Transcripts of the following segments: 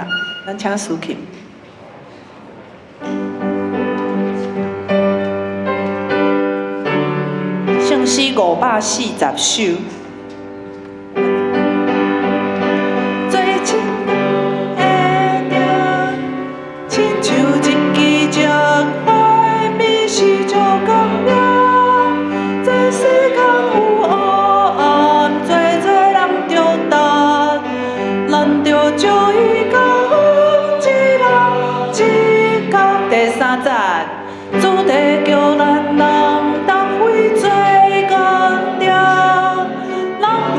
人。咱請司琴。聖詩540首。做親的定，親像一支石塊，美是照光明。這世間有黑暗，濟濟人著等，咱著將伊講一人一角。第三節，主帝叫咱人同為做工定，人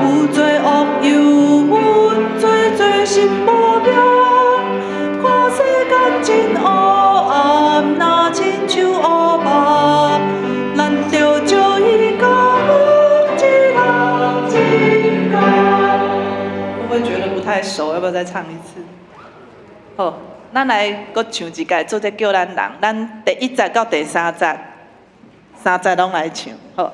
有罪惡又阮做做心無明，看世間真黑暗，若親像烏夢，咱著將伊講一人一角。會不會覺得不太熟？要不要再唱一次？好，咱來閣唱一擺，做者叫咱人，咱第一節到第三節，三節攏來唱，好。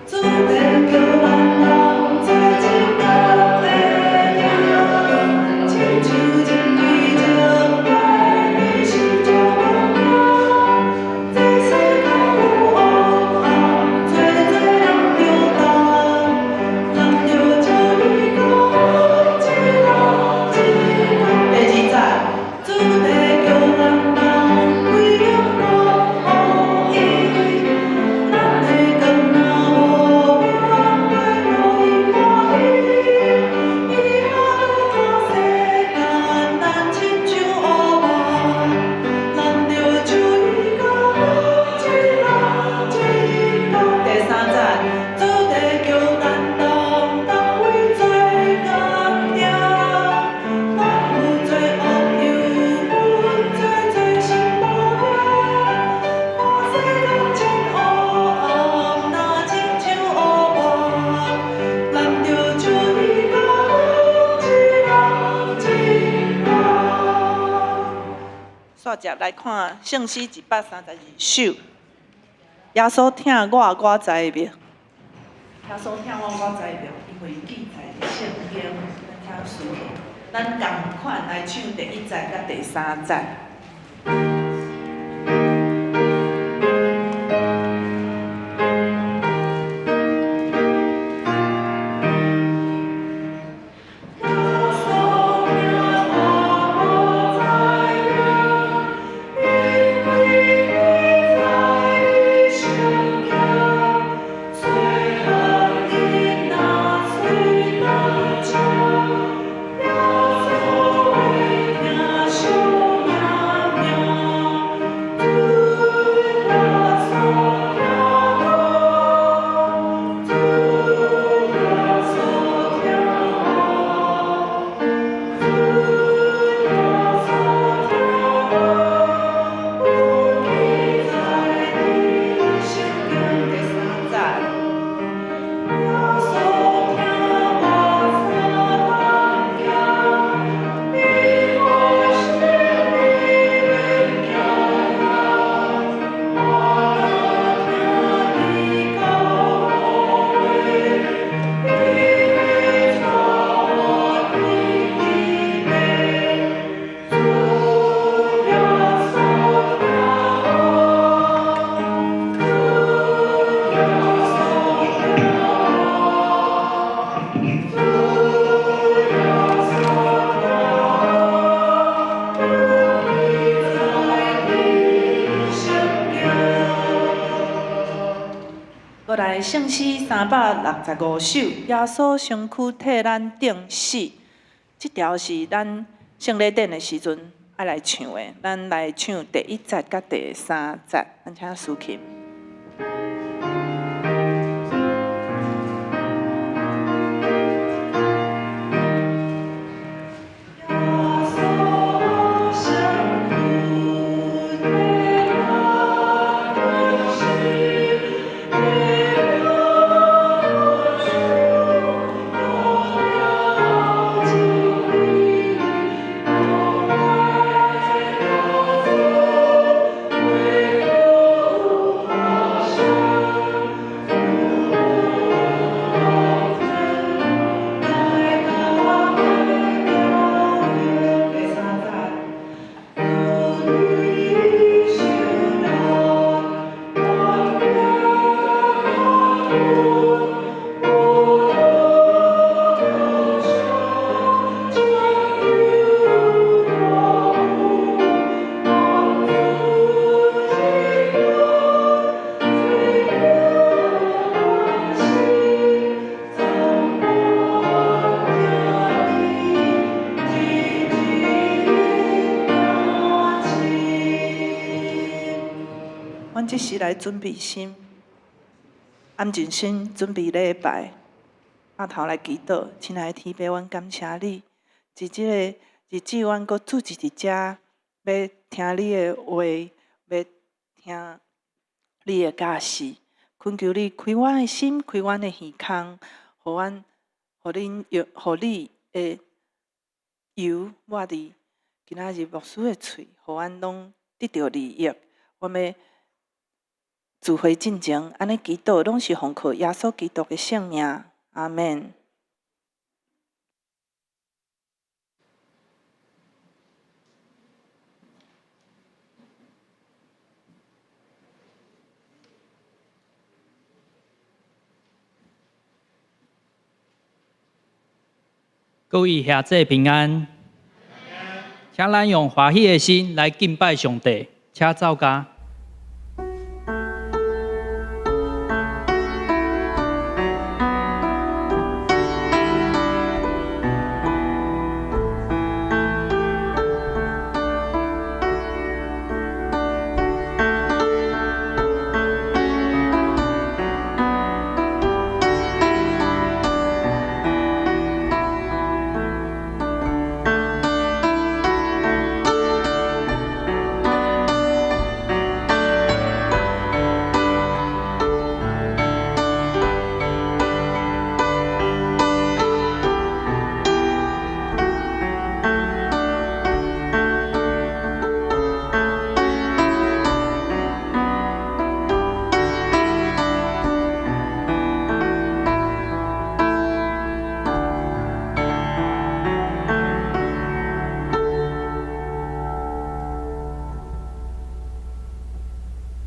主帝叫咱人做真覺的定，親像一支石塊，美是照光明。這世間有黑暗，濟濟人著等，咱著將伊講一人一角。第二節，主帝叫咱人歸入國予伊，咱的光若無明，袂予伊歡喜。伊看看世間，咱親像烏夢，咱著將伊講一人一角。第三節，主帝叫咱人同為做工定，咱有罪惡又阮做做心無明，看世間真黑暗，若親像烏夢，咱著將伊講一人一角。煞接來看聖詩132首，耶穌疼我，我知袂？耶穌疼我，我知袂？因為記載佇聖經，咱請司琴，咱仝款來唱第一節佮第三節。耶穌疼我，我知影，因為記載佇聖經，罪惡因若喙當食，耶穌會聽惜命命，主耶穌疼我，主耶穌疼我，主耶穌疼我，有記載佇聖經。第三節。耶穌疼我三當行，你我心裡面行我若聽伊講話，伊會帶我佇彼邊。主耶穌疼我，主耶穌疼我，主耶穌疼我，有記載佇聖經。過來聖詩365首，耶穌身軀替咱釘死，這條是咱聖禮典的時陣愛來唱的。咱來唱第一節佮第三節，咱請司琴。耶穌身軀替咱釘死，伊了主有了真理，我愛了主，為了這時來準備心，安靜心，準備禮拜，阿頭來祈禱。親愛的天父，阮感謝你，佇這个日子，阮閣聚集佇遮，欲聽你的話，欲聽你的教示。懇求你開阮的心，開阮的耳孔，予阮，予恁用，予你的油抹佇今仔日牧師的喙，予阮攏得著利益。阮欲聚會進前，按呢祈禱，攏是奉靠耶穌基督的聖名。阿們。各位兄弟平安，請咱用歡喜的心來敬拜上帝，請奏歌。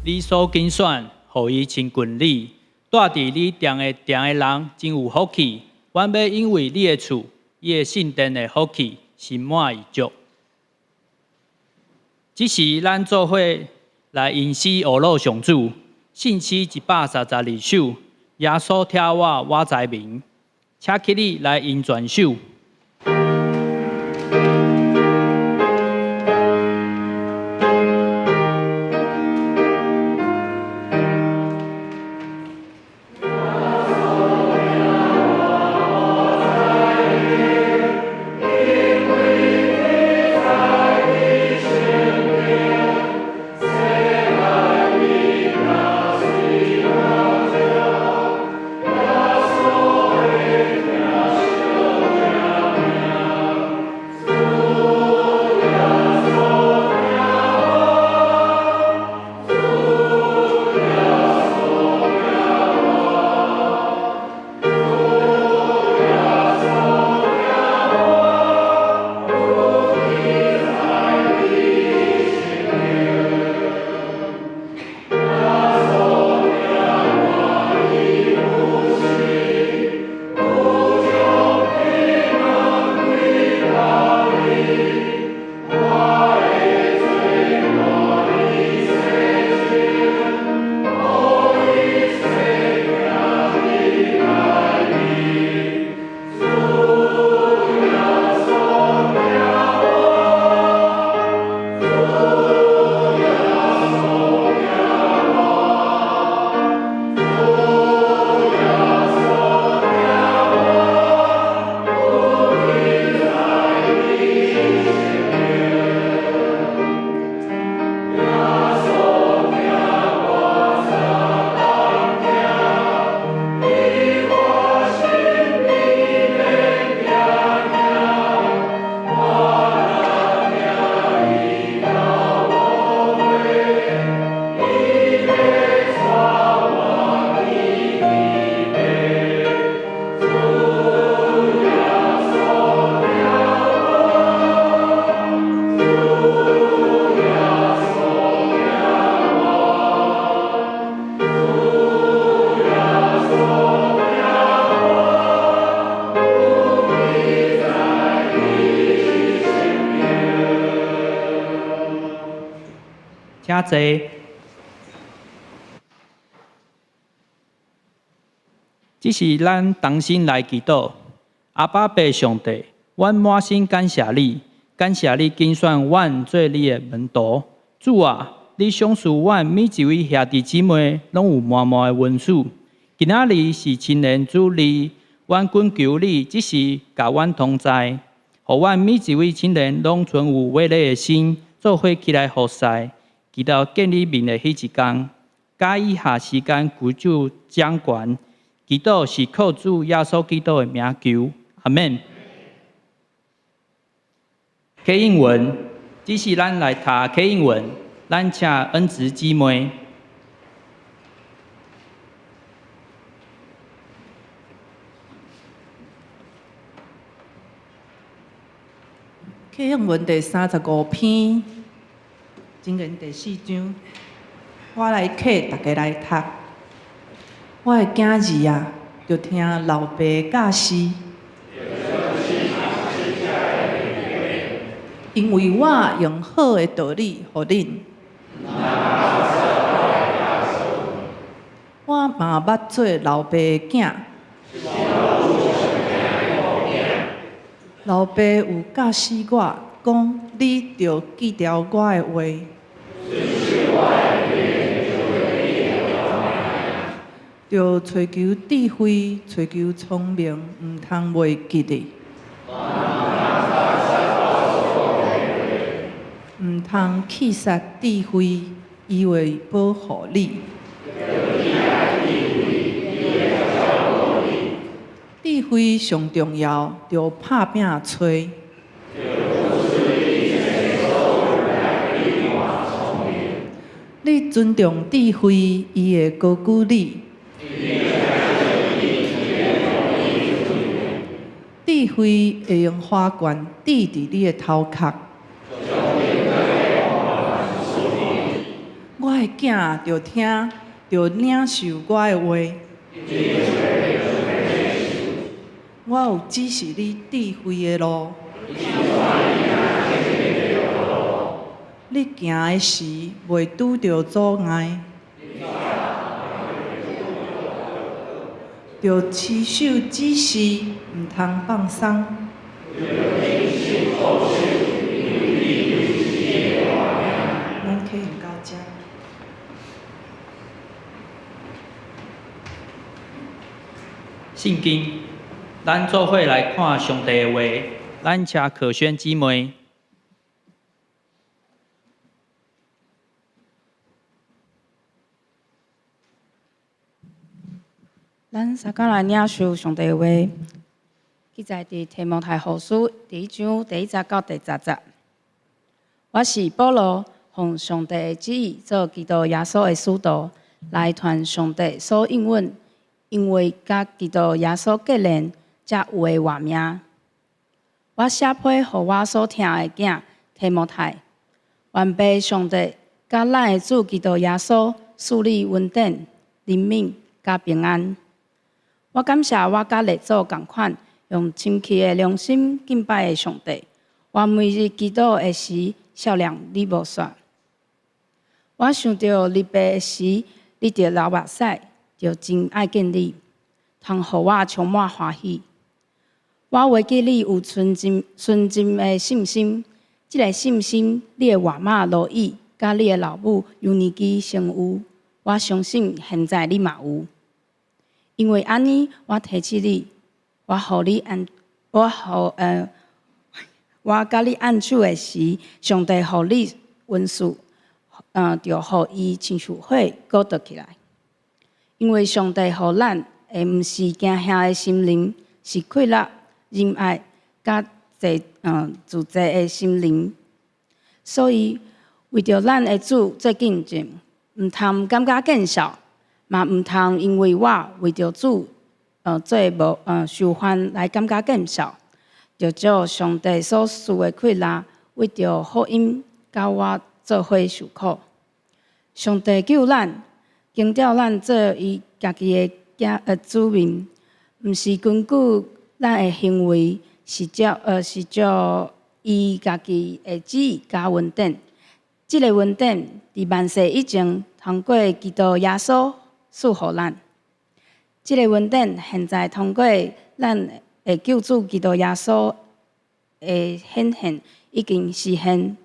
你所揀選，予伊親近你，住佇你殿的殿的人真有福氣。阮欲因為你的厝，伊的聖殿的福氣，心滿意足。這時，咱做伙來吟詩學樂上主，聖詩132首。耶穌疼我，我知明，請起立來吟全首。請坐。這是咱同心來祈禱。阿爸父上帝，阮滿心感謝你，感謝你揀選阮做你的門徒。主啊，你賞賜阮每一位兄弟姊妹攏有滿滿的恩賜。今仔日是青年主日，阮懇求你這時佮阮同在，予阮每一位青年攏存有偉大的心，做伙起來服侍，直到見你面的彼一工。佮以下時間求主掌權，祈禱是靠主耶穌基督的名求，阿們。啟應文，這時咱來讀啟應文，咱請恩慈姊妹。啟應文第35篇，箴言第四章，我來啟，大家來讀。我的囝兒啊，著聽老爸教示，因為我用好的道理予恁。我嘛捌做老爸的囝，老爸有教示我，講你著記牢我的話。著揣求智慧，揣求聰明，毋通袂記得。毋通棄殺智慧，伊會保護你。智慧上重要，著拍拚揣。你尊重智慧，伊會高舉你。智慧會用花冠戴佇你的頭殼。我的囝著聽，著領受我的話。我有指示你智慧的路。你行的時，袂拄著阻礙。著持守指示，毋通放鬆。咱啟用到遮。聖經，咱做伙來看上帝的話。咱請可萱姊妹。咱三工來領受上帝的話，記載佇提摩太後書第一章第一節到第十節。我是保羅，奉上帝的旨意做基督耶穌的使徒，來傳上帝所應允，因為佮基督耶穌結連，才有的活命。我寫批予我所疼的囝提摩太，願父上帝佮咱的主基督耶穌賜你恩典、憐憫佮平安。我感謝我佮列祖仝款，用清氣的良心敬拜的上帝。我每日祈禱的時，想念你無煞。我想著離別的時，你著流目屎，就真愛見你，通予我充滿歡喜。我會記你有純真、純真的信心，這个信心，你的外媽羅以佮你的老母尤尼基先有，我相信現在你嘛有。因為按呢，我提醒你，我予你按，我予我佮你按手的時，上帝予你恩賜，著予伊親像火閣著起來。因為上帝予咱的毋是驚嚇的心靈，是氣力、仁愛、佮自制的心靈。所以為著咱的主做見證，毋通感覺見笑。嘛毋通因為我為著主，做無受煩來感覺見笑，著照上帝所賜的氣力，為著福音佮我做伙受苦。上帝救咱，徵召咱做伊家己的囝子民，毋是根據咱的行為，是照伊家己的旨意佮恩典。這个恩典佇萬世以前，通過基督耶穌賜予咱。這个恩典現在通過咱的救主基督耶穌的顯現，已經實現。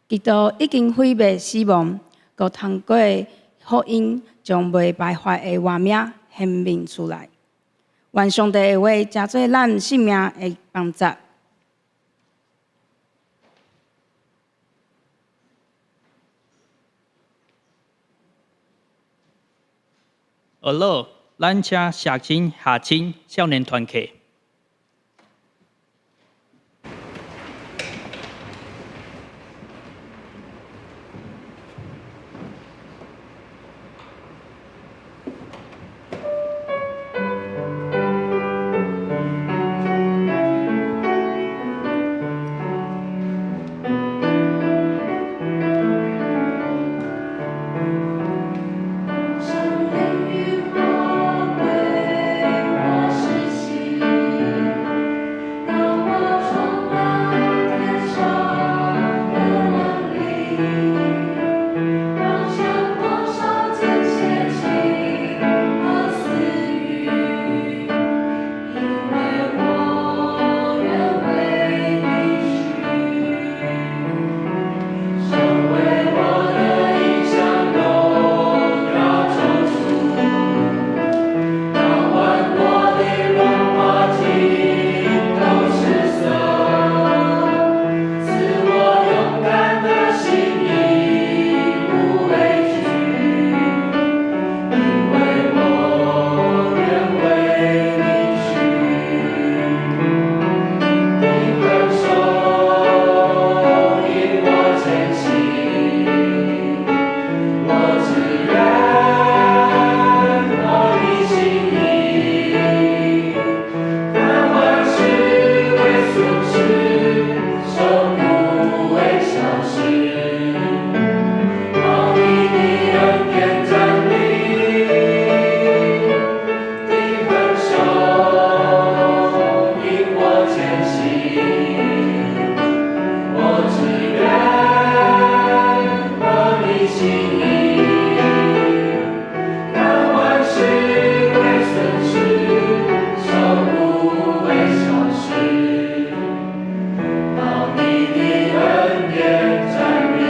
基督已經毀滅死亡，閣通過福音將袂敗壞的活命顯明出來。願上帝的話成做咱性命的幫助。阿樂，咱請社青、夏青少年團契。聖靈與火為我施洗，讓我充滿天上的能力，讓神火燒盡邪情和私慾，因為我願為你去，成為我的異象榮耀救主，讓萬國的榮華盡都失色，賜我勇敢的心，不畏懼，因為我願為你去，的恩手引我前行，我只願合你心意，看萬事為損失，受苦為小事，靠你的恩典站立，的恩手引我前行，我只願合你心意，看萬事為損失，受苦為小事，靠你的恩典站立。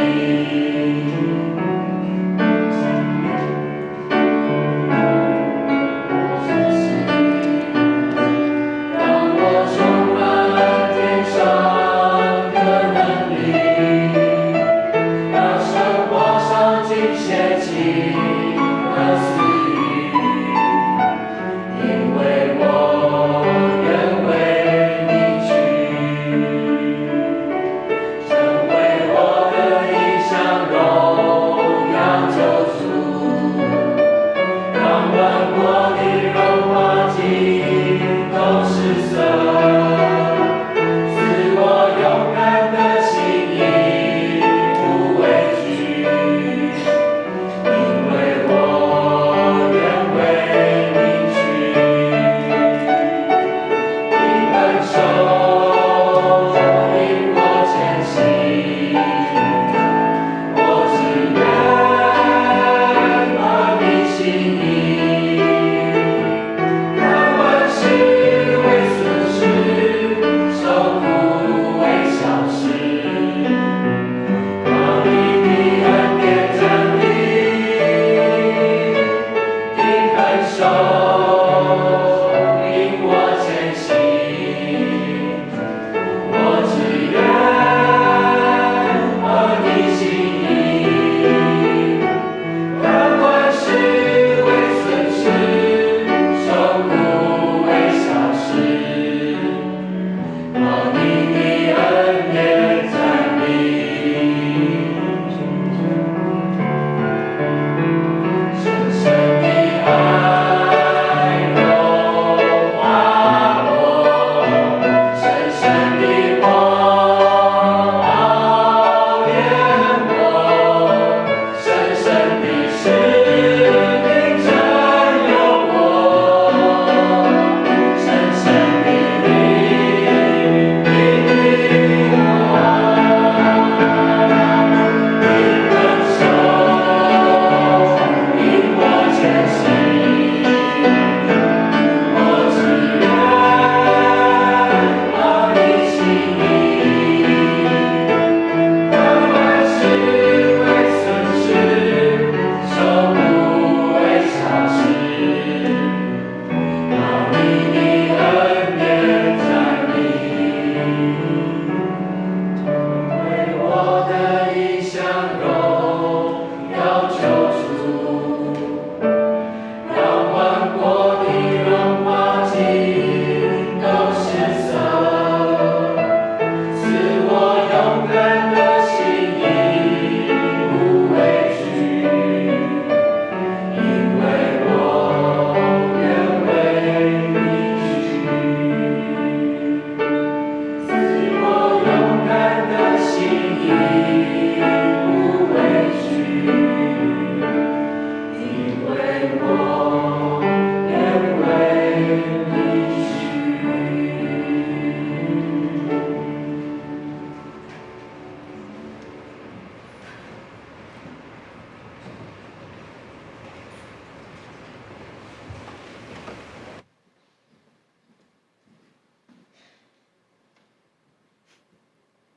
讓我充滿天上的能力，讓神火燒盡邪情和私慾，因為我願為你去，成為我的異象榮耀救主，讓萬國的榮華盡都失色，賜我勇敢的心，不畏懼，因為我願為你去，的恩手引我前行，我只願合你心意，看萬事為損失，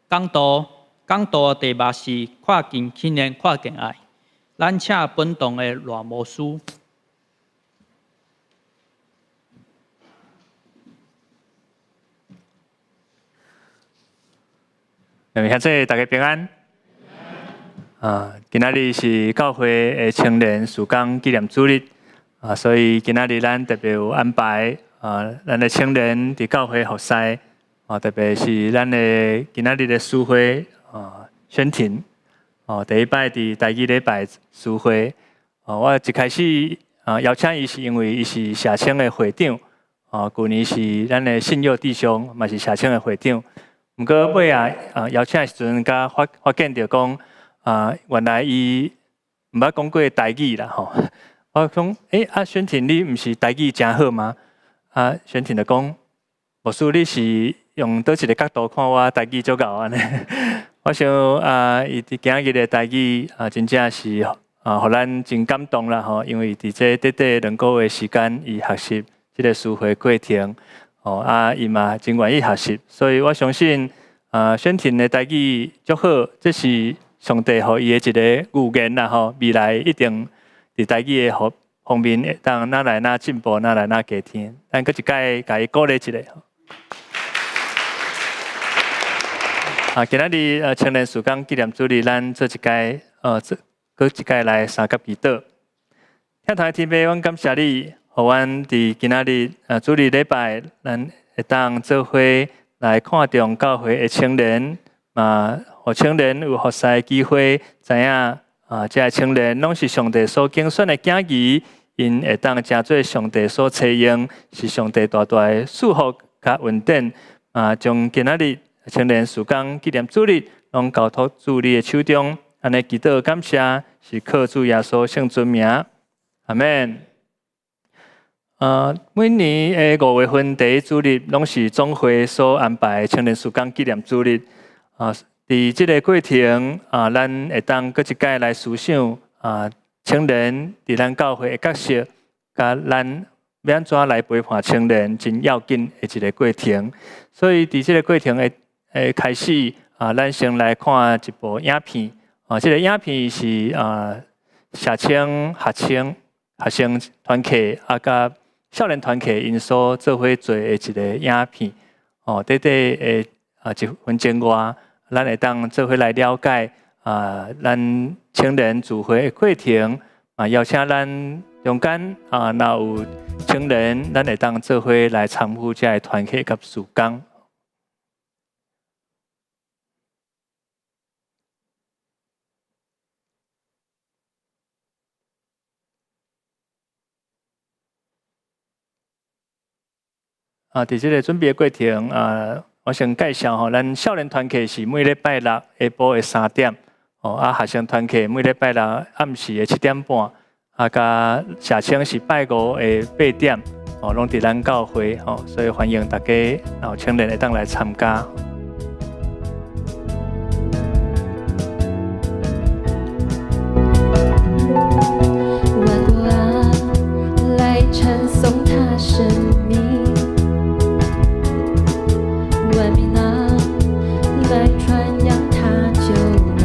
講道的題目是看見青年看見愛。咱請本堂的賴牧師。兄弟，大家平安。啊，今仔日是教會的青年事工紀念主日，啊，所以今仔日咱特別有安排，啊，咱的青年佇教會服侍，啊，特別是咱的今仔日的司會，啊，宣婷，哦，第一擺佇台語禮拜司會，哦，我一開始啊邀請伊是因為伊是社青的會長，哦，舊年是咱的信佑弟兄，嘛是社青的會長。毋過尾啊，邀請的時陣，才發現著講，啊，原來伊毋捌講過台語啦吼。我講，啊，宣婷你毋是台語誠好嗎？啊，宣婷就講，牧師你是用佗一个角度看我台語足𠢕按呢？我想啊，伊佇今日的台語啊，真正是啊，予咱真感動啦吼。因為佇這短短2個月時間，伊學習這个司會過程。哦，啊，伊嘛真願意學習，所以我相信，啊，宣婷的台語足好，這是上帝予伊的一个預言啦吼。未來一定佇台語的方面會當愈來愈進步，愈來愈加添。咱閣一擺共伊鼓勵一下。啊，今仔日青年事工紀念主日，咱做一擺，做閣一擺來相佮祈禱。天父天父，阮感謝你。予阮佇今仔日主日禮拜，咱會當做伙來看重教會的青年，嘛，予青年有服侍的機會，知影啊，這个青年攏是上帝所揀選的囝兒，𪜶會當成做上帝所採用，是上帝大大的祝福佮恩典。啊，將今仔日青年事工紀念主日，攏交託主你的手中，按呢祈禱感謝，是靠主耶穌聖尊名，阿們。每年的5月份第一主日，攏是總會所安排的青年事工紀念主日。啊，佇這个過程，啊，咱會當閣一擺來思想，啊，青年佇咱教會的角色，佮咱欲按怎來陪伴青年，真要緊的一个過程。所以，佇這个過程的開始，啊，咱先來看一部影片。啊，這个影片是啊，社青學生學生團契啊，佮少年團契𪜶所做伙做的一个影片，哦，短短的啊一分鐘外，咱會當做伙來了解啊，咱青年聚會的過程，啊，邀請咱中間啊，若有青年，咱會當做伙來參與這个團契佮事工。啊，佇這个準備的過程啊，我先介紹吼，咱少年團契是每禮拜六下晡的3點，哦，啊，學生團契每禮拜六暗時的7點半，啊，佮社青是拜五的8點，哦，攏佇咱教會，吼，所以歡迎大家，有青年會當來參加。萬國啊，來稱頌他聖名。萬民啊，來傳揚他救恩，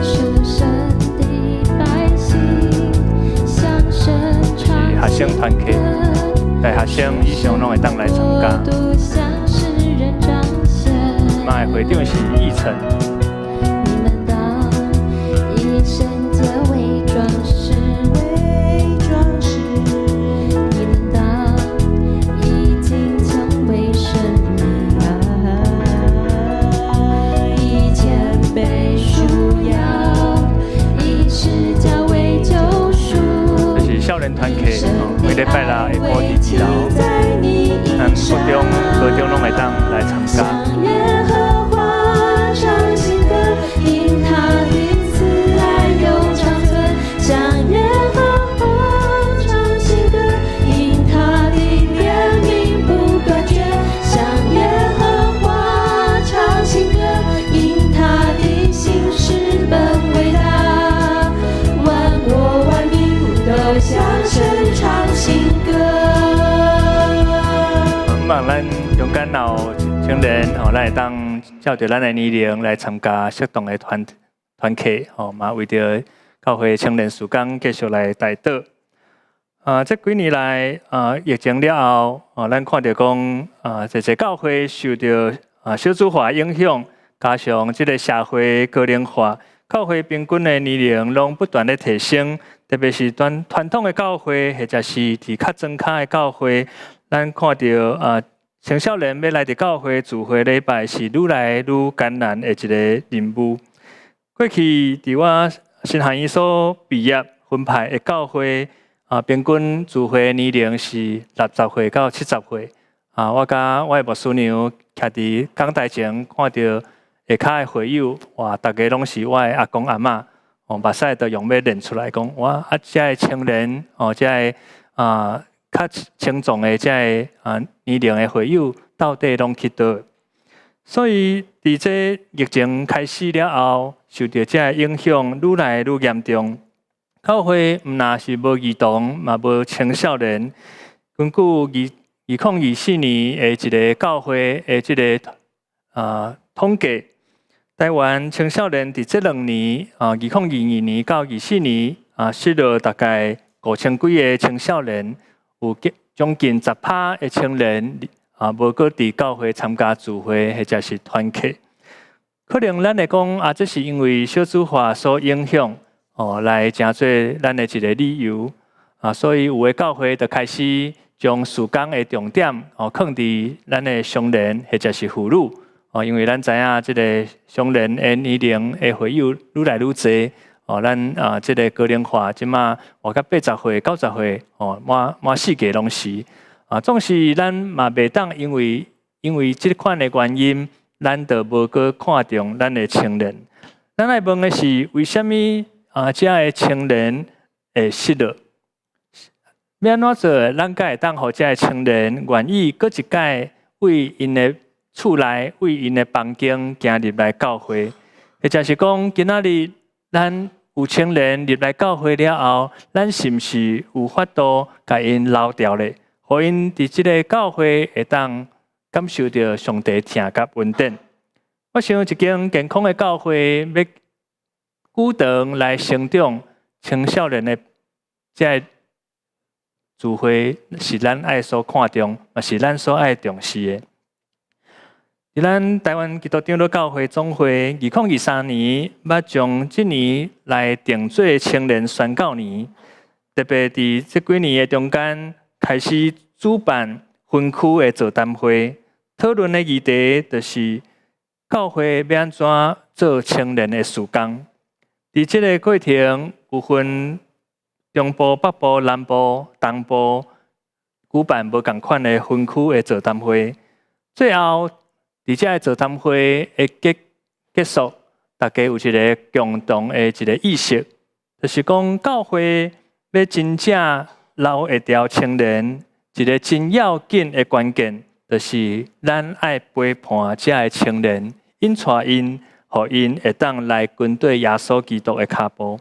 屬神的百姓向神唱學生團契，大學生以上攏會當來參加。嘛，會長是議程。你們當以聖潔為裝飾，為裝飾。你們當以敬虔為生命，以謙卑束腰，以十架為救贖。這是少年團契，每禮拜六下晡佇二樓，咱國中、高中攏會當來參加。耶和華唱新歌，因他的慈愛永長存。向耶和華唱新歌，因他的憐憫不斷絕。向耶和華唱新歌，因他的信實本偉大。萬國萬民都向神唱新歌。希望咱中間有青年吼，咱會當照著咱的年齡來參加適當的團契吼，嘛為著教會青年事工繼續來代禱。啊，這幾年來啊，疫情了後，啊，咱看著講啊，濟濟教會受著啊少子化影響，加上這个社會高齡化，教會平均的年齡攏不斷咧提升，特別是傳統的教會，或者是佇較莊跤的教會，咱看著啊，青少年欲來佇教會聚會禮拜是愈來愈艱難的一个任務。過去佇我神學院所畢業分派的教會，啊，平均聚會年齡是60歲到70歲。啊，我佮我的牧師娘徛佇講台前，看著下跤的會友，哇，逐家攏是我的阿公阿嬤，哦，目屎都用欲流出來，講哇，啊，遮的青年，哦，遮的啊，較青壯的遮的啊年齡的會友，到底攏去佗？所以，佇這疫情開始了後，受著遮的影響愈來愈嚴重。教會毋但是無兒童，嘛無青少年。根據2024年的一个教會的這个統計，台灣青少年佇這兩年啊，2022年到24年啊，失落大概5000幾个青少年，有將近10%的青年啊，無閣佇教會參加聚會或者是團契。可能咱會講啊，這是因為少子化所影響。哦，來成做咱的一个理由啊，所以有的教會就開始將事工的重點哦，放佇咱的少年或者是婦女哦，因為咱知影這个少年的年齡的會友愈來愈濟哦，咱啊這个高齡化這馬活到80歲、90歲哦，滿滿世界攏是啊，總是咱嘛袂當因為這款的原因，咱就無閣看重咱的青年。咱愛問的是，為啥物啊，遮的青年會失落？欲按怎做，咱才會當予遮的青年願意閣一擺為𪜶的厝內、為𪜶的房間行入來教會？或者是講，今仔日咱有青年入來教會了後，咱是毋是有法度共𪜶留牢咧？予𪜶佇這个教會會當感受著上帝疼佮恩典。我想一間健康的教會欲久長來成長青少年的這个聚會，是咱愛所看重，嘛是咱所愛重視的。佇咱台灣基督長老教會總會，2023年欲將這年來定做青年宣教年，特別佇這幾年的中間，開始主辦分區的座談會，討論的議題就是教會欲按怎做青年的事工。佇這个過程，有分中部、北部、南部、東部舉辦無仝款的分區的座談會。最後，佇這个座談會的結束，大家有一个共同的一个意識，就是講教會欲真正留會牢青年，一个真要緊的關鍵，就是咱愛陪伴遮个青年，引帶𪜶，予𪜶會當來跟綴耶穌基督的跤步。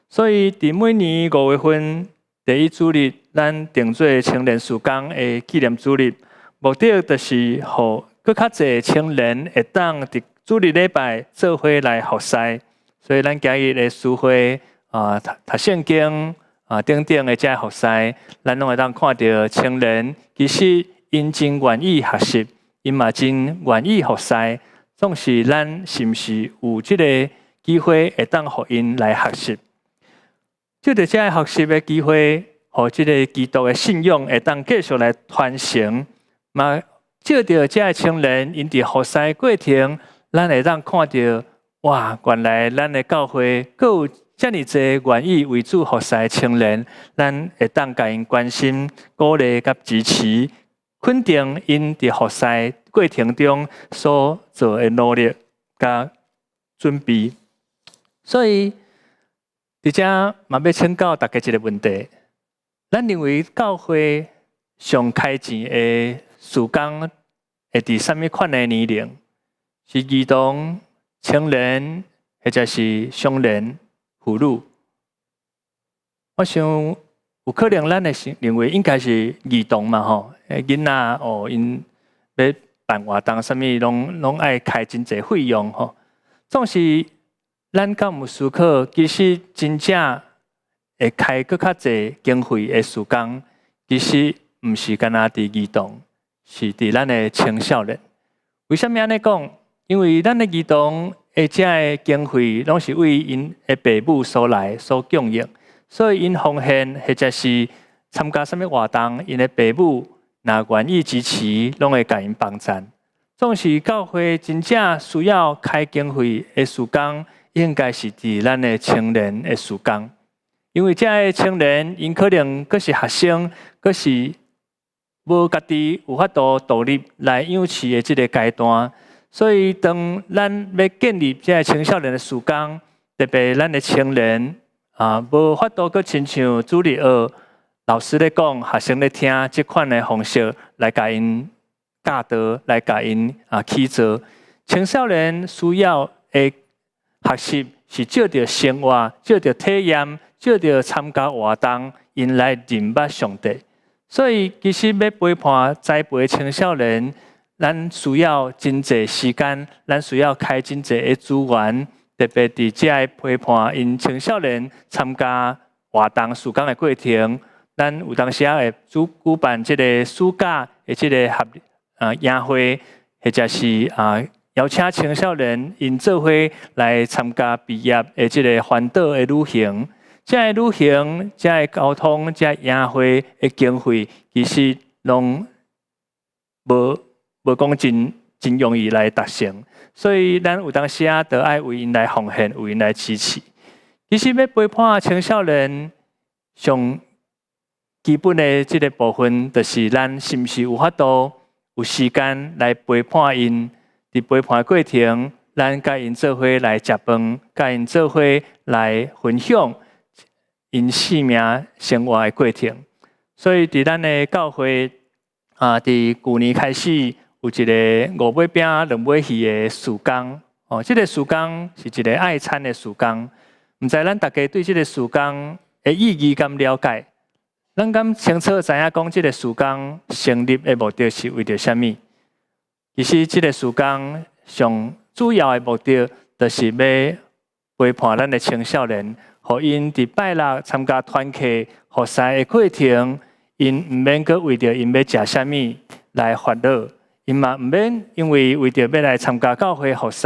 所以，佇每年5月份第一主日，咱定做青年事工的紀念主日，目的就是予閣較濟青年會當佇主日禮拜做伙來服侍。所以，咱今日的聚會啊，讀聖經啊等等的這服侍，咱攏會當看著青年其實𪜶真願意學習，𪜶嘛真願意服侍。總是咱是毋是有這个機會會當予𪜶來學習？藉著這个學習的機會，予這个基督的信仰會當繼續來傳承。嘛，藉著這个青年，𪜶佇服侍過程，咱會當看著，哇，原來咱的教會閣有遮爾濟願意為主服侍的青年，咱會當共𪜶關心、鼓勵佮支持，肯定𪜶佇服侍過程中所做的努力佮準備。所以，佇遮嘛欲請教大家一个問題：咱認為教會上開錢的事工會佇啥物款的年齡？是兒童、青年，或者是少年、婦女？我想有可能咱會認為應該是兒童嘛，吼，囡仔哦，𪜶欲辦活動，啥物攏愛開真濟費用吼。總是咱敢有思考，其實真正會開閣較濟經費的事工，其實毋是干焦佇兒童，是佇咱的青少年。為啥物按呢講？因為咱的兒童的這个經費，攏是為𪜶的爸母所來所供應，所以𪜶奉獻或者是參加啥物活動，𪜶的爸母若願意支持，攏會共𪜶幫贊。總是教會真正需要開經費的事工，應該是佇咱的青年的事工，因為這个青年𪜶可能閣是學生，閣是無家己有法度獨立來養飼的這个階段。所以，當咱欲建立這个青少年的事工，特別咱的青年啊，無法度閣親像主日學老師咧講，學生咧聽這款的方式來共𪜶教導，來共𪜶起做。青少年需要的學習是藉著生活，藉著體驗，藉著參加活動，𪜶來認捌上帝。所以，其實欲陪伴栽培青少年，咱需要真濟時間，咱需要開真濟的資源，特別佇這个陪伴𪜶青少年參加活動事工的過程，咱有當時仔會主舉辦這个暑假的這个合營會，或者是邀請青少年𪜶做伙來參加畢業的這个環島的旅行。這个旅行、這个交通、這个營會的經費，其實攏無講真真容易來達成，所以咱有當時仔著愛為𪜶來奉獻，為𪜶來支持。其實欲陪伴青少年，上基本的這个部分，就是咱是毋是有法度有時間來陪伴𪜶。佇陪伴過程，咱共𪜶做伙來食飯，共𪜶做伙來分享𪜶生命生活的過程。所以，佇咱的教會啊，佇舊年開始有一个五尾餅兩尾魚的事工。哦，這个事工是一个愛餐的事工。毋知咱逐家對這个事工的意義敢了解？咱敢清楚知影講，這个事工成立的目的是為著啥物？其實，這个事工上主要的目的，就是欲陪伴咱的青少年，予𪜶佇拜六參加團契服侍的過程，𪜶毋免閣為著𪜶欲食啥物來煩惱，𪜶嘛毋免因為為著欲來參加教會服侍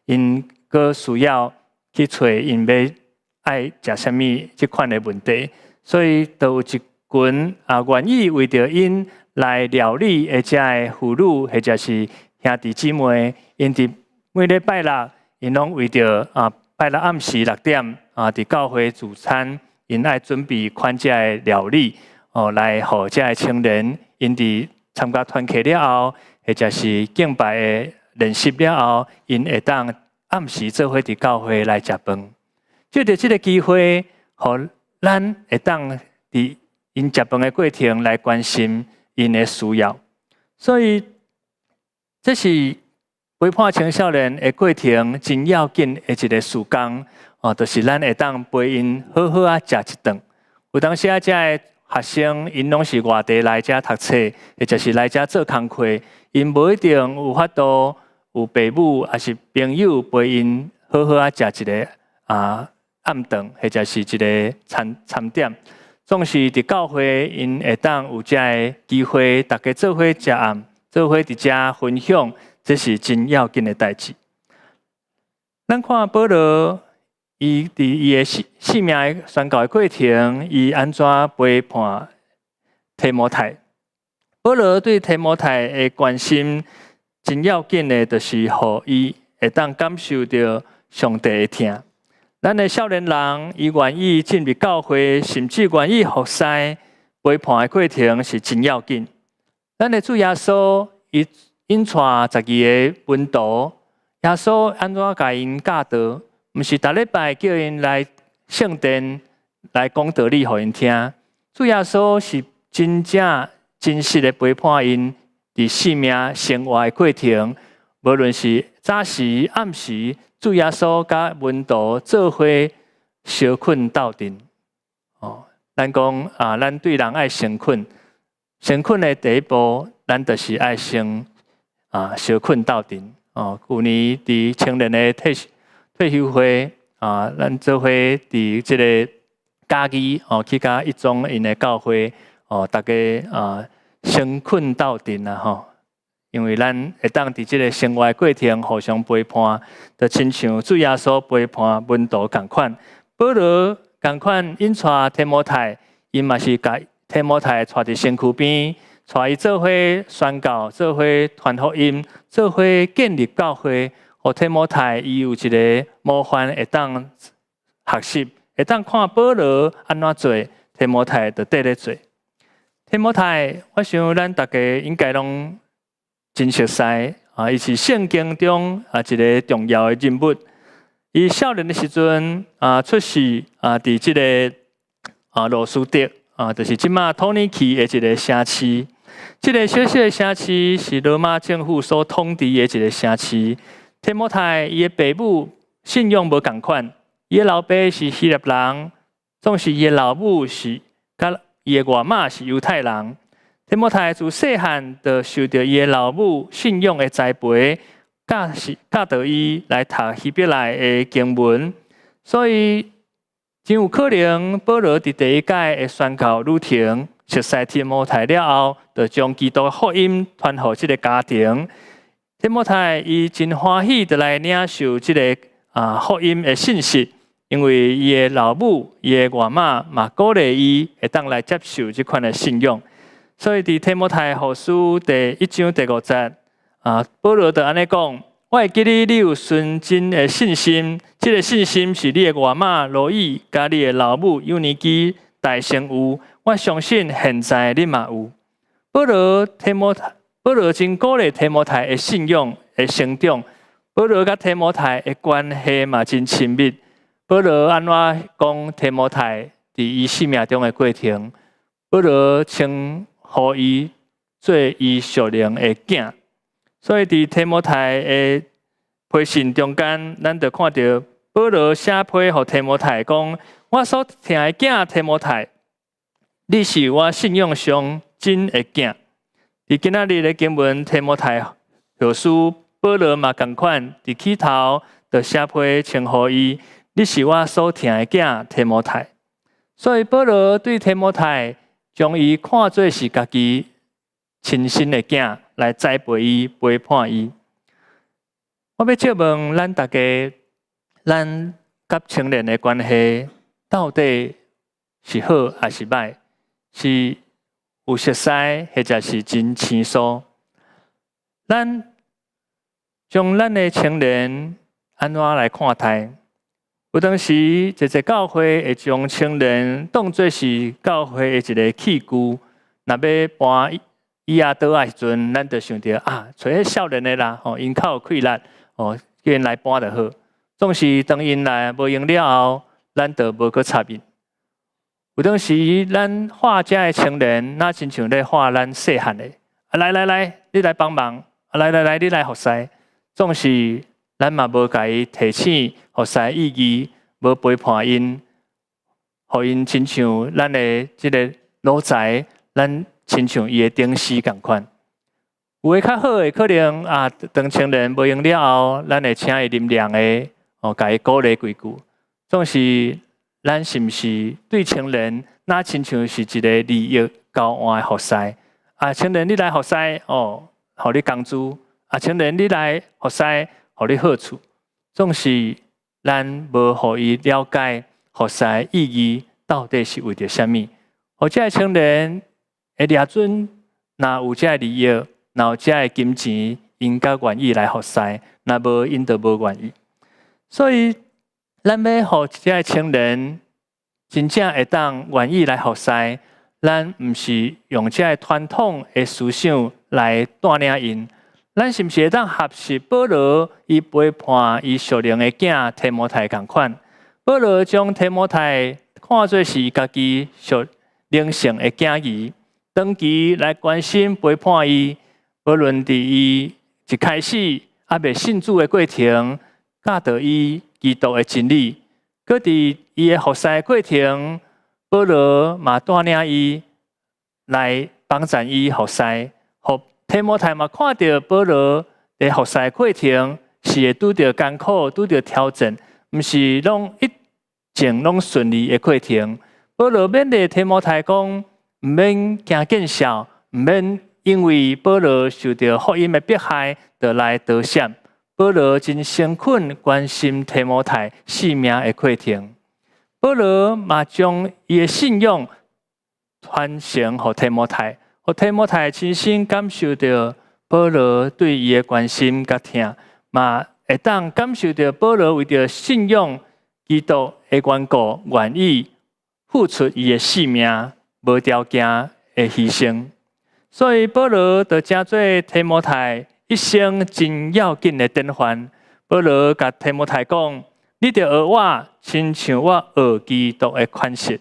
，𪜶閣需要去揣𪜶欲愛食啥物這款的問題。所以，就有一群願意為著𪜶來料理的這个婦女，或者是兄弟姊妹，𪜶佇每禮拜六，𪜶攏為著拜六暗時6點佇教會聚餐，𪜶愛準備款這个料理哦，來予這个青年，𪜶佇參加團契了後，或者是敬拜的練習了後，𪜶會當暗時做伙佇教會來食飯。藉著這个機會，予咱會當佇𪜶食飯的過程來關心𪜶的需要。所以，這是陪伴青少年的過程真要緊的一个事工哦，就是咱會當陪𪜶好好仔食一頓。有當時仔這个學生，𪜶攏是外地來遮讀冊，或者是來遮做工課，𪜶無一定有法度有爸母抑是朋友陪𪜶好好仔食一个暗頓，或者是一个餐餐點。總是佇教會，𪜶會當有這个機會，逐家做伙食暗，做伙佇遮分享，這是真要緊的代誌。咱看保羅，伊佇伊的生命宣教的過程，伊按怎陪伴提摩太？保羅對提摩太的關心，真要緊的，就是予伊會當感受著上帝的疼。咱的少年人，伊願意進入教會，甚至願意服侍陪伴的過程是真要緊。咱的主耶穌，伊引帶12个門徒，耶穌按怎共𪜶教導？毋是逐禮拜叫𪜶來聖殿來講道理予𪜶聽。主耶穌是真正真實的陪伴𪜶佇生命生活的過程，無論是早時暗時，主耶穌佮門徒做伙相囥鬥陣。哦，咱講啊，咱對人愛誠懇，誠懇的第一步，咱就是愛先啊相睏鬥陣哦。舊年佇青年的退休會啊，咱做伙佇這个嘉義哦，去佮一中𪜶的教會哦，逐家啊相睏鬥陣啊吼。因為咱會當佇這个生活的過程互相陪伴，就親像主耶穌陪伴門徒仝款。保羅仝款引帶提摩太，伊嘛是共提摩太帶佇身軀邊，帶伊做伙宣教，做伙傳福音，做伙建立教會。予提摩太伊有一个模範會當學習，會當看保羅按怎做，提摩太就綴咧做。提摩太，我想咱逐家應該攏真熟似啊！伊是聖經中啊一个重要的人物。伊少年的時陣啊出世啊，佇這个啊路司得啊，就是這馬土耳其的一个城市。這个小小的城市是羅馬政府所統治的一个城市。提摩太伊的爸母信仰無仝款，伊的老爸是希臘人，總是伊的老母是佮伊的外媽是猶太人。提摩太自細漢就受著伊的老母信仰的栽培，教導伊來讀希伯來的經文，所以真有可能保羅佇第一擺的宣教旅程，熟似提摩太了後，就將基督福音傳予這个家庭。提摩太伊真歡喜，就來領受這个啊福音的信息，因為伊的老母、伊的外媽嘛鼓勵伊會當來接受這款的信仰。所以佇提摩太後書第一章第五節啊，保羅就按呢講：我會記得你有純真的信心，這个信心是你的外媽羅以佮你的老母友尼基代先有，我相信現在你嘛有。保羅真鼓勵提摩太的信仰的成長。保羅佮提摩太的關係嘛真親密。保羅按怎講提摩太佇伊生命中的過程？保羅稱呼伊做伊屬靈的囝。所以佇提摩太的批信中間，咱就看著保羅寫批予提摩太講：我所疼的囝提摩太，你是我信仰上真的囝。佇今仔日的經文，提摩太後書，保羅嘛仝款，佇起頭就寫批稱呼伊，你是我所疼的囝提摩太。所以保羅對提摩太，將伊看做是家己親生的囝來栽培伊、陪伴伊。我欲借問咱逐家，咱佮青年的關係到底是好抑是䆀？是有熟似，或者是真生疏？咱將咱的青年按怎來看待？有當時，一個教會會將青年當做是教會的一个器具，若欲搬椅仔桌仔時陣，咱就想著啊，揣彼少年的啦，吼，𪜶較有氣力，吼，叫𪜶來搬就好。總是當𪜶來無閒了後，咱就無閣插𪜶。有當時，咱喊遮的青年，若親像咧喊咱細漢的，啊來來來，你來幫忙，啊來來來，你來服侍。總是咱嘛無共伊提醒服侍意義，無陪伴𪜶，予𪜶親像咱的這个奴才，咱親像伊的頂司仝款。有的較好的可能啊，當青年無閒了後，咱會請伊啉涼的，哦，共伊鼓勵幾句。總是咱是毋是對青年，若親像是一个利益交換的服侍？啊，青年你來服侍，哦，予你工資；啊，青年你來服侍，予你好處。總是咱無予伊了解服侍意義到底是為著啥物？予這个青年會掠準，若有這个利益，若有這个金錢，𪜶才願意來服侍；若無，𪜶就無願意。所以，咱欲予這个青年真正會當願意來服侍，咱毋是用這个傳統的思想來帶領𪜶，咱是毋是會當學習保羅伊陪伴伊屬靈的囝提摩太仝款？保羅將提摩太看做是家己屬靈性的囝兒，長期來關心陪伴伊，無論佇伊一開始猶未信主的過程，教導伊基督的真理，閣佇伊的服侍過程，保羅嘛帶領伊來幫贊伊服侍，予提摩太嘛看著保羅佇服侍過程是會拄著艱苦、拄著挑戰，毋是攏一定攏順利的過程。保羅勉勵提摩太講，毋免驚見笑，毋免因為保羅受著福音的迫害，就來躲閃。保羅真誠懇關心提摩太性命的過程。保羅嘛將伊的信仰傳承予提摩太，予提摩太親身感受著保羅對伊的關心佮疼，嘛會當感受著保羅為著信仰基督的緣故，願意付出伊的性命，無條件的犧牲。所以保羅就成做提摩太一生真要緊的典範。保羅共提摩太講：你著學我，親像我學基督的款式。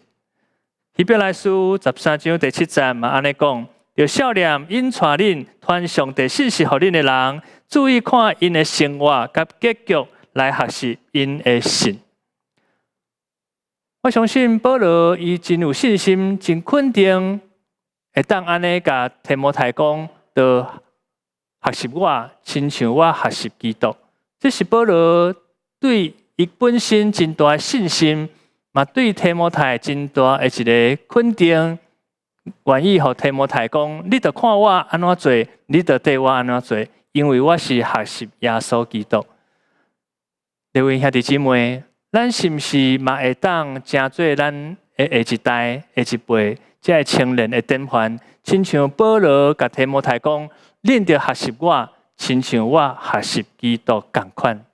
希伯來書13章第7節嘛按呢講：著數念引帶恁傳上帝信息予恁的人，注意看𪜶的生活佮結局，來學習𪜶的信。我相信保羅伊真有信心，真肯定會當按呢共提摩太講，著學習我，親像我學習基督。這是保羅對伊本身真大的信心，嘛對提摩太真大的一个肯定，願意予提摩太講，你著看我按怎做，你著綴我按怎做，因為我是學習耶穌基督。各位兄弟姊妹，咱是毋是嘛會當成做咱的下一代、下一輩這个青年的典範？親像保羅共提摩太講，恁著學習我，親像我學習基督仝款。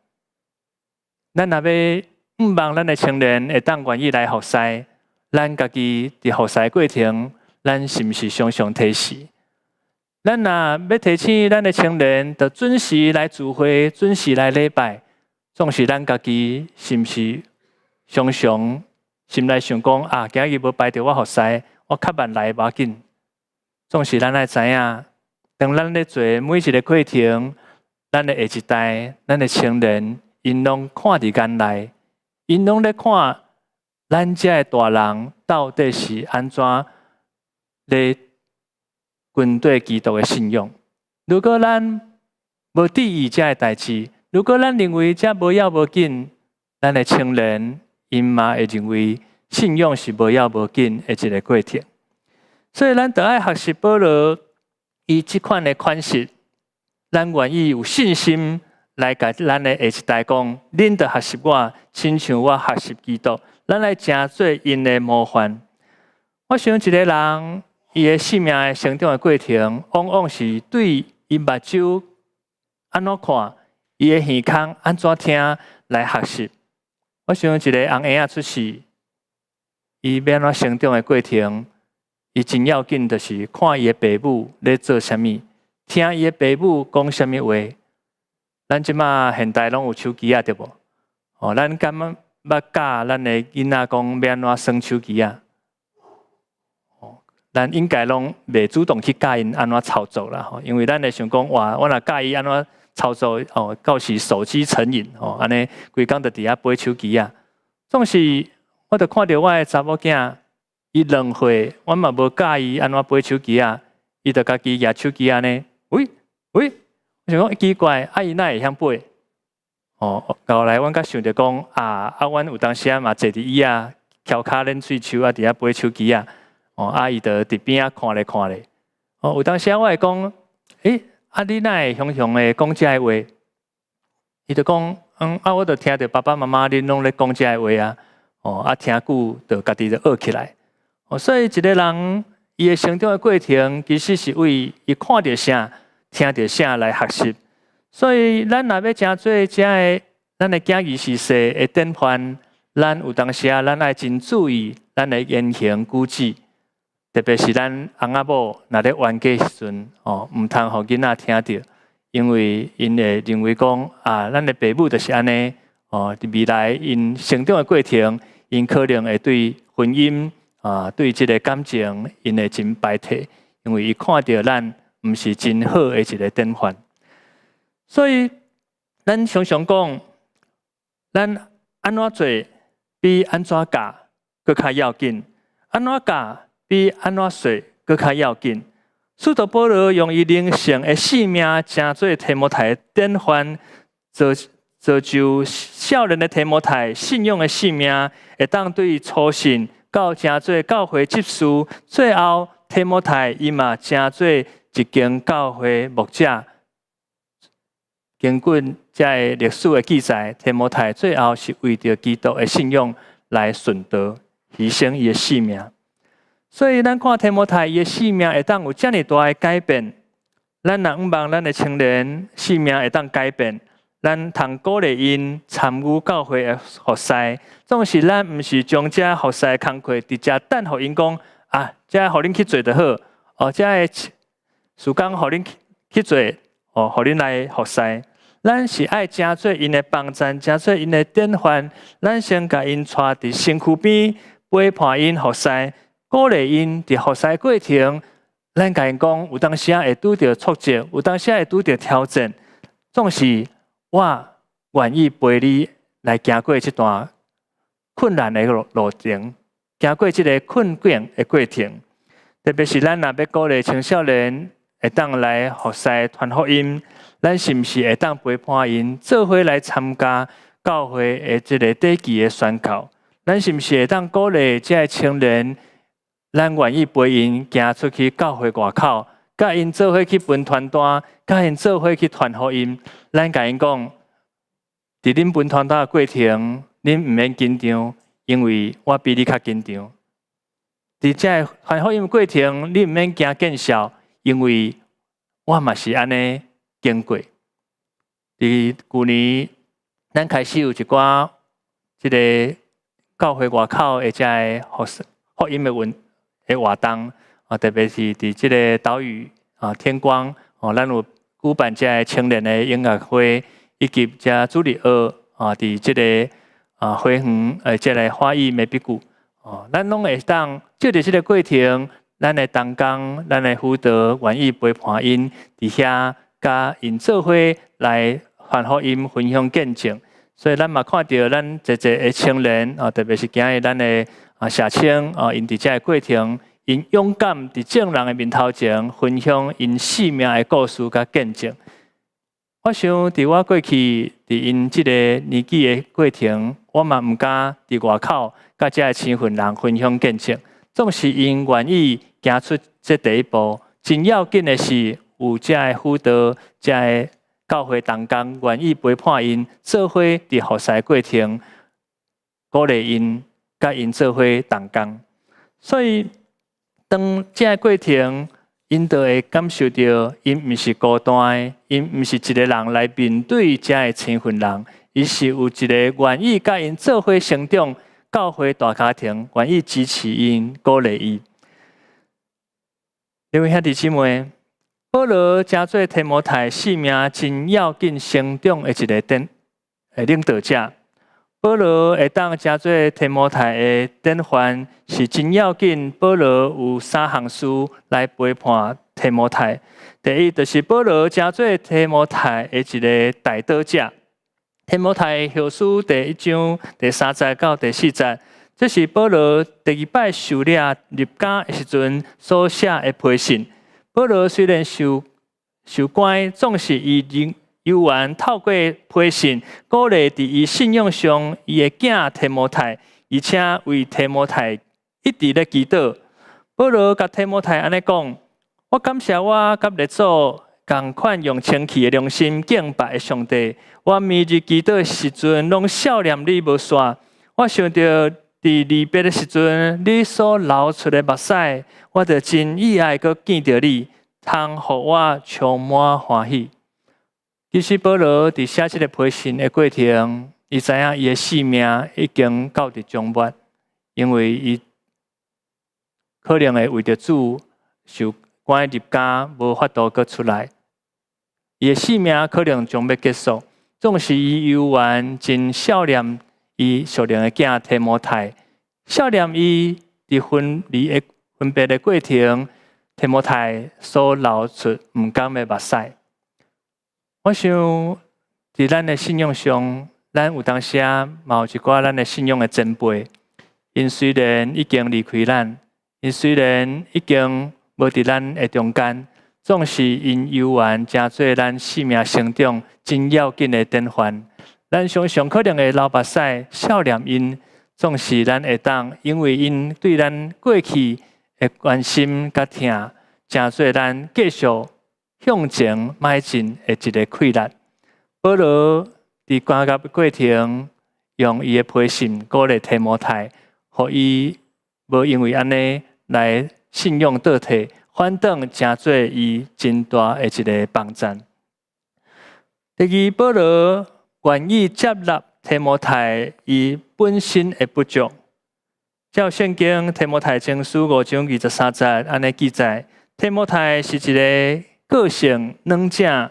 咱若欲向望咱的青年會當願意來服侍，咱家己佇服侍過程，咱是毋是常常提示？咱若欲提醒咱的青年，著準時來聚會，準時來禮拜，總是咱家己是毋是常常心內想講啊？今日無排著我服侍，我較慢來無要緊。總是咱愛知影，當咱咧做每一个過程，咱的下一代、咱的青年，𪜶攏看佇眼內，𪜶攏咧看咱遮的大人到底是按怎咧跟綴基督的信仰。如果咱無注意遮个代誌，如果咱認為這無要無緊，咱的青年𪜶嘛會認為信仰是無要無緊的一个過程。所以咱著愛學習保羅伊這款的款式，咱願意有信心來共咱的下一代講，恁著學習我，親像我學習基督，咱來成做𪜶的模範。我想一个人伊的生命的成長的過程，往往是對伊目睭按怎看，伊的耳孔按怎聽來學習。我想一个紅嬰仔出世，伊欲按怎成長的過程，伊真要緊，就是看伊的爸母咧做啥物，聽伊的爸母講啥物話。咱這馬現代攏有手機仔對無？哦，咱敢捌教咱的囡仔講欲按怎耍手機仔？哦，咱應該攏袂主動去教𪜶按怎操作啦，吼，因為咱會想講，哇，我若教伊按怎操作，哦，到時手機成癮，哦，按呢規工就佇遐掰手機仔。總是我就看著我的查某囝，伊2歲，我嘛無教伊按怎掰手機仔，伊就家己舉手機按呢，喂喂，我想講奇怪，啊伊哪會曉掰？哦，後來阮才想著講，啊啊，阮有當時仔嘛坐佇椅仔，翹跤練喙鬚啊，佇遐掰手機仔，哦，啊伊就佇邊仔看咧看咧。哦，有當時仔我會講，欸，啊你哪會雄雄的講這个話？伊就講，嗯，啊我就聽著爸爸媽媽恁攏咧講這个話啊，哦，啊聽久就家己就學起來。哦，所以一个人伊的成長的過程，其實是為伊看著啥、聽著啥來學習。所以咱若欲成做遮个咱的囝兒是勢的典範，咱有當時仔，咱愛真注意咱的言行舉止，特別是咱翁仔某若咧冤家時陣，哦，毋通予囡仔聽著，因為𪜶會認為講啊，咱的爸母就是按呢，哦，佇未來𪜶成長的過程，𪜶可能會對婚姻啊，對這个感情，𪜶會真排斥，因為伊看著咱毋是真好的一个典範。所以，咱常常講，咱按怎做比按怎教閣較要緊，按怎教比按怎說閣較要緊。使徒保羅用伊靈性的性命，成做提摩太的典範，造就少年的提摩太信仰的性命，會當對初信到成做教會執事，最後提摩太伊嘛成做一間教會牧者。根據這個歷史的記載，提摩太最後是為著基督的信仰來殉道，犧牲伊的性命。所以，咱看提摩太伊的生命會當有遮爾大的改變。咱若向望咱的青年生命會當改變，咱通鼓勵𪜶參與教會的服侍。總是咱毋是將這服侍工課直接等予𪜶講啊，這予恁去做就好。哦，這个事工予恁去做，哦，予恁來服侍。咱是愛成做𪜶的幫贊，成做𪜶的典範。咱先共𪜶帶佇身軀邊，陪伴𪜶服侍。鼓勵𪜶佇服侍過程，咱共𪜶講，有當時仔會拄著挫折，有當時仔會拄著挑戰，總是我願意陪你來行過這段困難的路程，行過這个困境的過程。特別是咱若欲鼓勵青少年會當來服侍傳福音，咱是毋是會當陪伴𪜶做伙來參加教會的這个短期的宣教？咱是毋是會當鼓勵這个青年？咱願意陪𪜶行出去教會外口，佮𪜶做伙去分傳單，佮𪜶做伙去傳福音。咱共𪜶講，佇恁分傳單的過程，恁毋免緊張，因為我比你較緊張。佇這個傳福音的過程，你毋免驚見笑，因為我嘛是按呢經過。佇舊年，咱開始有一寡這个教會外口的這个福音的活動啊，特別是佇這個島嶼啊，天光哦，咱有舉辦這个青年的音樂會，以及這主日學啊，佇這个啊花園這个花藝美比谷哦，咱攏會當藉著這个過程，咱的同工、咱的輔導願意陪伴𪜶佇遐，佮𪜶做伙來傳福音、分享見證。所以咱嘛看著咱濟濟的青年啊，特別是今日咱的啊社青啊，𪜶佇這个過程，𪜶勇敢佇眾人的面頭前分享𪜶生命的故事佮見證。我想佇我過去佇𪜶這个年紀的過程，我嘛毋敢佇外口佮這个身份人分享見證。總是𪜶願意行出這第一步，真要緊的是有這个輔導，這个教會同工願意陪伴𪜶做伙佇服侍過程，鼓勵𪜶，佮𪜶做伙同工。所以當這个過程，𪜶就會感受著，𪜶毋是孤單的，𪜶毋是一个人來面對這个身份人，伊是有一个願意佮𪜶做伙成長，教會大家庭願意支持𪜶、鼓勵伊。各位兄弟姊妹，保羅成做提摩太生命真要緊成長的一个典的領導者。保羅會當成做提摩太的典範，是真要緊。保羅有三項事來陪伴提摩太。第一，就是保羅成做提摩太的一个代禱者。提摩太後書第一章第三節到第四節，這是保羅第二擺受掠入監的時陣所寫的批信。保羅雖然受關，總是伊仍猶原透過批信鼓勵佇伊信仰上伊的囝提摩太，而且為提摩太一直咧祈禱。保羅共提摩太按呢講：我感謝我佮列祖仝款用清氣的良心敬拜的上帝。我暝日祈禱的時陣，攏想念你無散。我想著佇離別的時陣，你所流出的目屎，我就真意愛閣見著你，通予我充滿歡喜。其實保羅佇寫這个批信的過程，伊知影伊的性命已經到佇終末，因為伊可能會為著主受關入監，無法度閣出來。伊的性命可能將欲結束，總是伊猶原真想念伊屬靈的囝提摩太，想念伊佇分離的過程，提摩太所流出毋甘的目屎。我想，佇咱的信仰上，咱有當時仔嘛有一寡咱的信仰的前輩，𪜶雖然已經離開咱，𪜶雖然已經無佇咱的中間，總是𪜶猶原成做咱生命成長真要緊的典範。咱常常可能會流目屎，想念𪜶，總是咱會當因為𪜶對咱過去的關心佮疼，成做咱繼續向前邁進的一个氣力。保羅佇監獄過程，用伊的批信鼓勵提摩太，予伊無因為按呢來信仰倒退，反轉成做伊真大的一个幫贊。第二，保羅願意接納提摩太伊本身的不足。照聖經提摩太前書5章23節按呢記載，提摩太是一个個性軟正，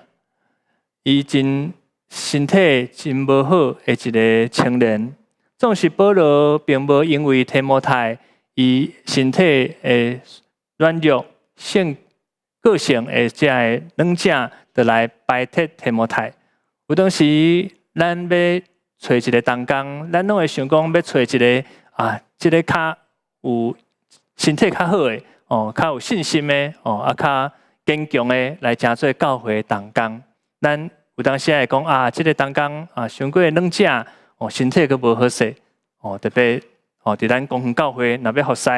伊真身體真無好的一个青年。總是保羅並無因為提摩太伊身體的軟弱、性個性的這个軟正，就來排斥提摩太。有當時咱欲揣一个同工，咱攏會想講欲揣一个啊，這个較有身體較好的哦，較有信心的哦，啊較堅強的來成做教會同工。咱有當時會講啊，這个同工啊，傷過軟正哦，身體閣無好勢哦，特別哦，佇咱公園教會若欲服侍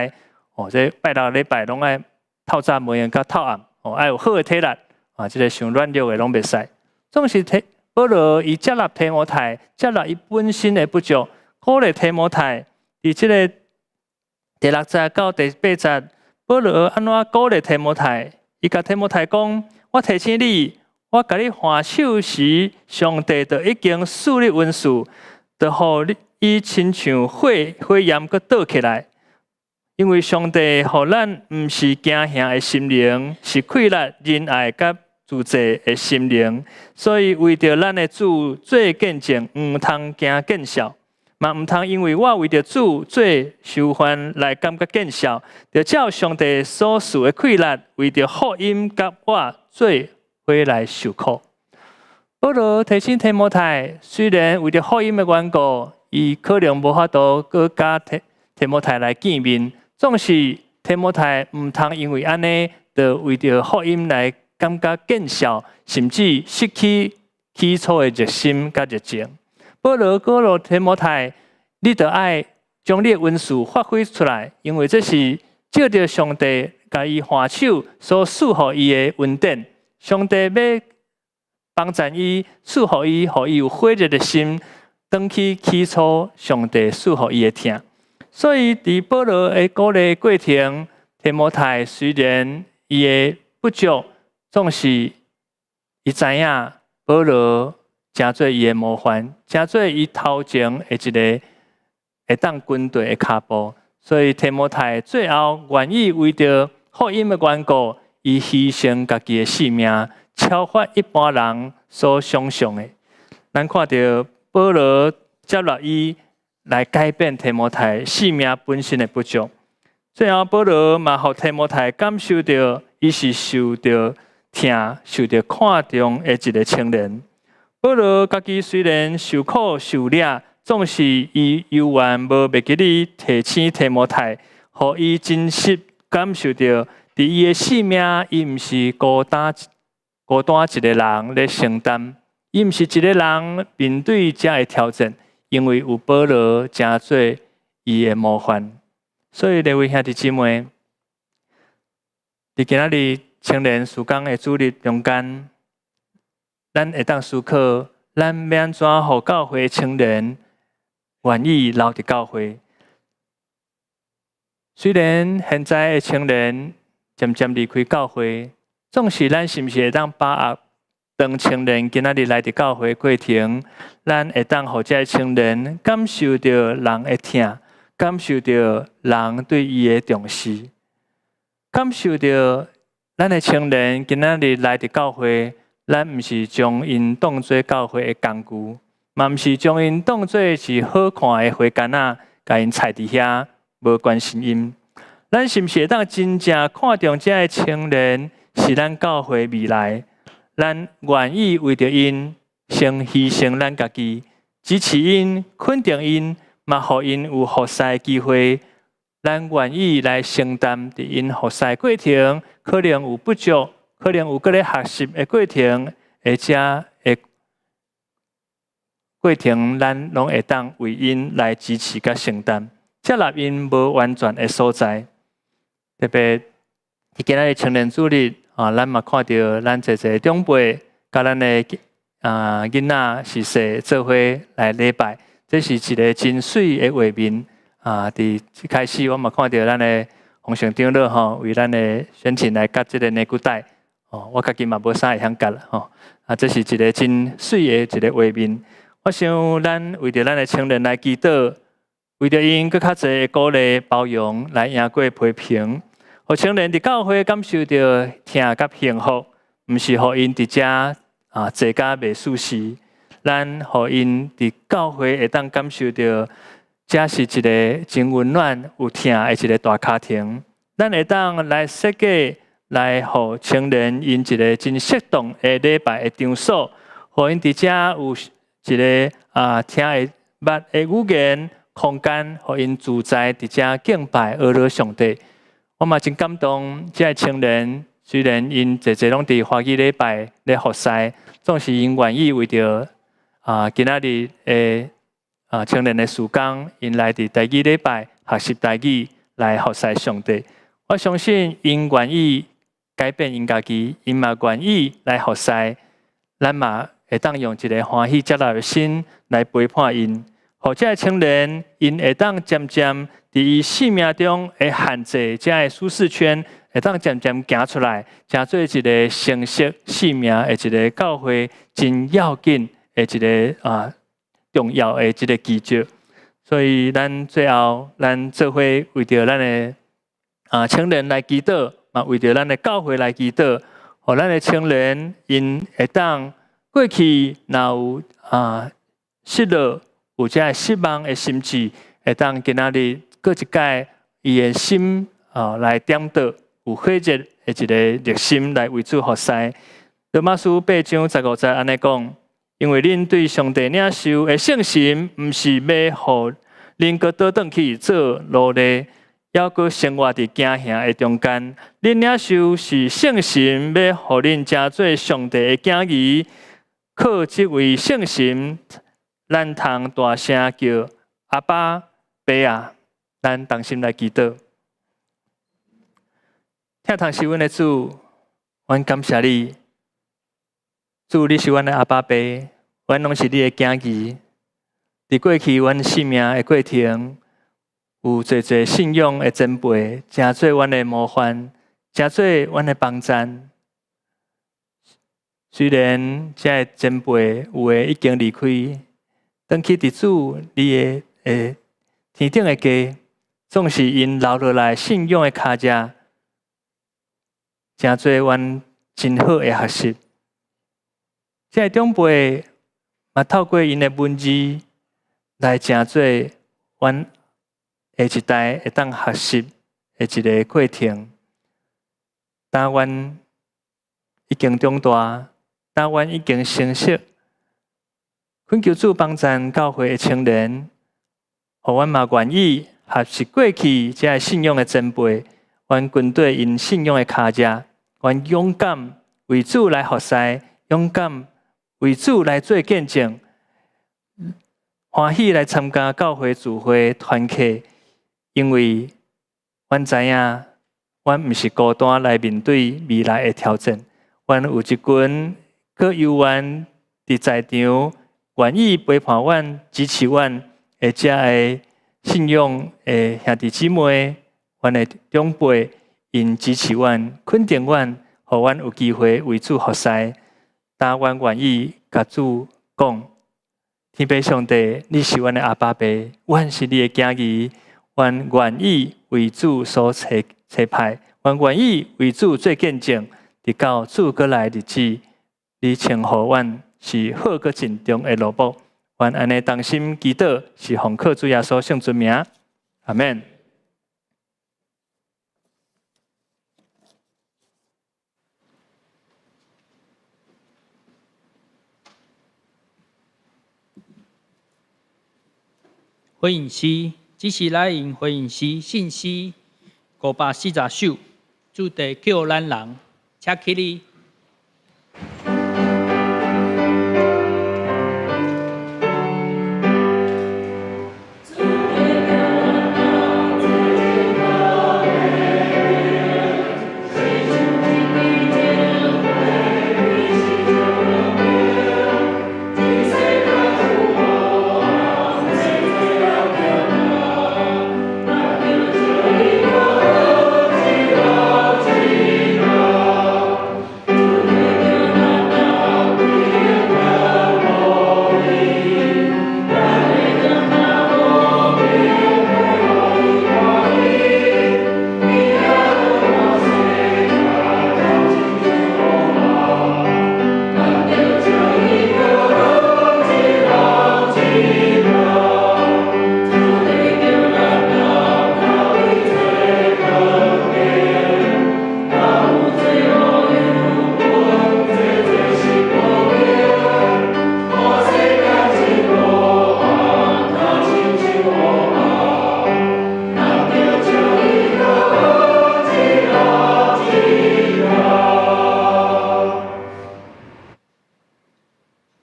哦，這拜六禮拜攏愛透早無閒到透暗哦，愛有好的體力啊，這个傷軟弱的攏袂使。總是提保羅伊接納提摩太，接納伊本身的不足，鼓勵提摩太。佇這个第六節到第八節，保羅按怎鼓勵提摩太？伊共提摩太講：我提醒你，我共你還手時，上帝就已經賜你恩賜，就予你伊親像火火焰閣倒起來。因為上帝予咱毋是驚嚇的心靈，是氣力、仁愛佮自制的心靈。所以為著咱的主做見證，毋通驚見笑，嘛毋通因為我為著主做囚犯來感覺見笑。著照上帝所賜的氣力，為著福音佮我做伙來受苦。保羅提醒提摩太，雖然為著福音的緣故，伊可能無法度閣佮提提摩太來見面。總是提摩太毋通因為按呢，就為著福音來感覺見笑，甚至失去起初的熱心佮熱情。保羅鼓勵提摩太，你著愛將你的恩賜發揮出來，因為這是藉著上帝共伊還手所賜予伊的恩典。上帝欲幫贊伊，賜予伊，予伊有火熱的心，轉去起初上帝賜予伊的疼。所以，佇保羅的鼓勵過程，提摩太雖然伊的不足，總是伊知影保羅成做伊的模範，成做伊頭前的一个會當跟隨的跤步。所以提摩太最後願意為著福音的緣故，伊犧牲家己的性命，超越一般人所想象的。咱看著保羅接納伊，來改變提摩太性命本身的不足。最後，保羅嘛，予提摩太感受著，伊是受著疼、受著看重的一个青年。保羅家己雖然受苦受掠，總是伊猶原無袂記得提醒提摩太，予伊真實感受著，佇伊的性命，伊毋是孤單孤單一个人咧承擔，伊毋是一个人面對這个挑戰。因為有保羅成做伊的模範，所以各位兄弟姊妹，佇今仔日青年事工的主日中間，咱會當思考，咱欲按怎予教會青年願意留佇教會。雖然現在的青年漸漸離開教會，總是咱是毋是會當把握？當青年今仔日來佇教會過程，咱會當予這个青年感受著人的疼，感受著人對伊的重視，感受著咱的青年今仔日來佇教會，咱毋是將𪜶當做教會的工具，嘛毋是將𪜶當做是好看的花桿仔，共𪜶跙佇遐，無關心𪜶。咱是毋是會當真正看重這个青年是咱教會未來？咱願意為著𪜶先犧牲咱家己，支持𪜶，肯定𪜶，嘛予𪜶有服侍的機會，咱願意來承擔佇𪜶服侍過程，可能有不足，可能有閣咧學習的過程，而且的過程，咱攏會當為𪜶來支持佮承擔，接納𪜶無完全的所在。特別佇今仔日青年主日啊，咱嘛看著咱濟濟長輩佮咱的囡仔是說做伙來禮拜，這是一个真媠的畫面。啊！佇一開始我嘛看著咱的洪勝長老吼，為咱的選情來割這个乳骨帶。哦，我家己嘛無啥會曉割啦吼。啊，這是一个真媠的一个畫面。我想咱為著咱的青年來祈禱，為著𪜶閣較濟的鼓勵包容來贏過批評，予青年佇教會感受著疼佮幸福，毋是予𪜶佇遮啊坐甲袂舒適。咱予𪜶佇教會會當感受著，這是一个真溫暖、有疼的一个大家庭。咱會當來設計，來予青年𪜶一个真適當的禮拜的場所，予𪜶佇遮有一个聽會捌的語言空間，予𪜶自在佇遮敬拜、學樂上帝。我嘛真感動，這个青年雖然𪜶濟濟攏佇華語禮拜咧服侍，總是𪜶願意為著今仔日的青年的事工，𪜶來佇台語禮拜學習台語來服侍上帝。我相信𪜶願意改變𪜶家己，𪜶嘛願意來服侍，咱嘛會當用一个歡喜接納的心來陪伴𪜶，予這个青年𪜶會當漸漸佇伊生命中的限制，這个舒適圈，會當漸漸行出來，成做一个成熟生命的一个教會真要緊的一个重要的這个基石。所以咱最後，咱做伙為著咱的青年來祈禱，嘛為著咱的教會來祈禱，予咱的青年𪜶會當過去若有失落，有這个失望的心志，會當今仔日閣一擺伊的心來點著有火熱的一个熱心來為主服侍。羅馬書八章十五節按呢講：因為恁對上帝領受的聖神，毋是欲予恁閣倒轉去做奴隸，猶閣生活佇驚嚇的中間。恁領受是聖神，欲予恁成做上帝的囝兒。靠這位聖神，咱通大聲叫阿爸爸啊！咱同心來祈禱。疼痛惜阮的主，阮感謝你。主，你是阮的阿爸爸，阮攏是你的囝兒。佇過去阮生命的過程，有濟濟信仰的前輩，成做阮的模範，成做阮的幫贊。雖然這个前輩有的已經離開，轉去佇主你的天頂的家，總是𪜶留落來信仰的跤跡，成做阮真好的學習。這个長輩嘛透過𪜶的文字來成做阮下一代會當學習的一个過程。當阮已經長大，當阮已經成熟，懇求主幫贊教會的青年，予阮嘛願意學習過去這个信仰的前輩，阮跟綴𪜶信仰的跤跡，阮勇敢為主來服侍，勇敢為主來做見證，歡喜來參加教會聚會團契，因為阮知影，阮毋是孤單來面對未來的挑戰，阮有一群閣猶原佇在場，願意陪伴阮、支持阮的這个信仰的兄弟姊妹，阮的長輩，𪜶支持阮、肯定阮，予阮有機會為主服侍。當阮願意共主講：天父上帝，你是阮的阿爸爸，阮是你的囝兒，阮願意為主所差派，阮願意為主做見證，直到主閣來日子，你稱呼阮是好閣盡忠的奴僕。阮按呢同心祈禱，是奉靠主耶穌聖尊名，阿們。回應詩。這是來用回應詩信詩540首，主題叫咱人，請起立。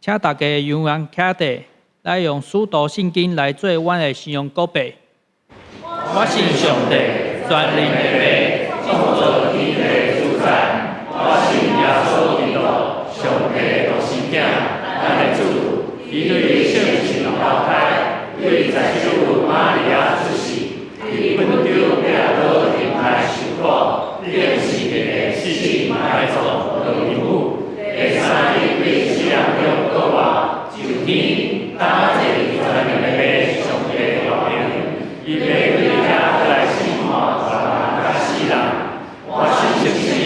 請大家仰望徛地，來用使徒信經來做阮的信仰告白。我信上帝，全能的父，創造天地主宰。我信耶穌基督，上帝獨生囝，咱的主。伊對聖神投胎，對十聖母瑪利亞出世，佇本丟彼拉多頂來受苦，釘十字架死埋葬落地府。第三日對死人中復活，上天，擔坐佇全能的父上帝大能。伊欲對遐來審判活人佮死人。我信聖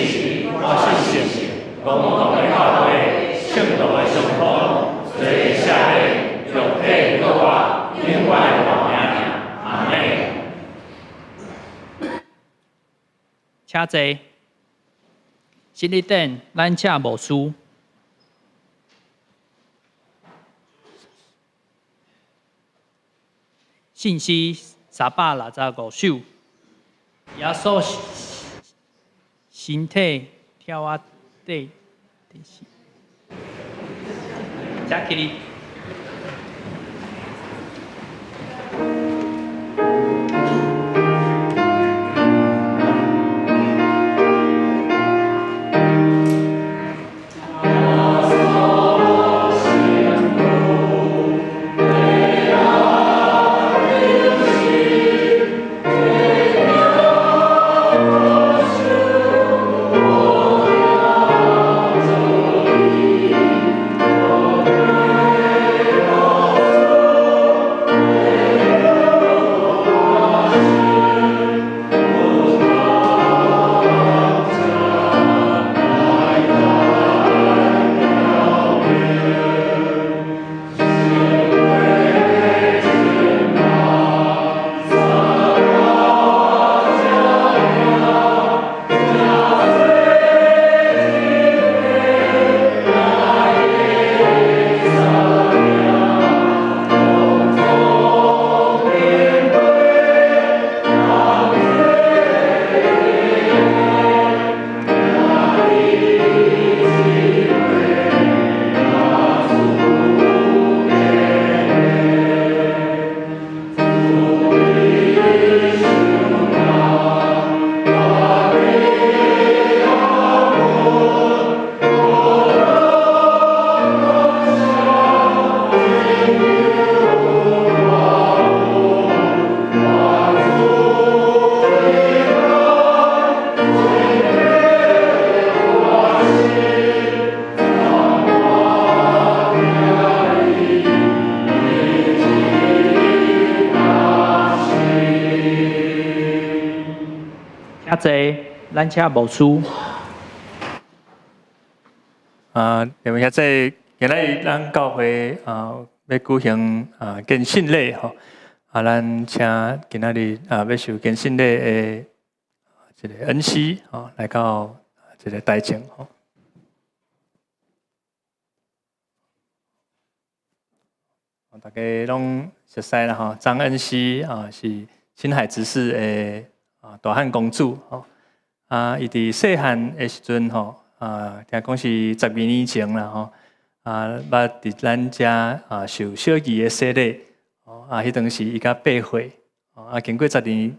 神，我信聖神，公同的教會，聖徒的相通，罪的赦免，肉體的復活，永遠的活命。阿們。請坐。新日頂，咱請牧師。信詩365首，耶穌身體跳仔底，請起立。請坐，咱請牧師。啊，弟兄姊妹，今仔日咱教會啊，欲舉行啊堅信禮吼。啊，咱請今仔日啊欲受堅信禮的這个恩師吼來到這个台前吼。大家攏熟悉啦吼。張恩熙啊，是青海執事的啊大漢公主吼。啊，伊佇細漢的時陣吼，啊，聽講是12年前啦吼，啊，捌佇咱遮啊受小儀的洗禮，啊，彼當時伊才八歲，啊，經過12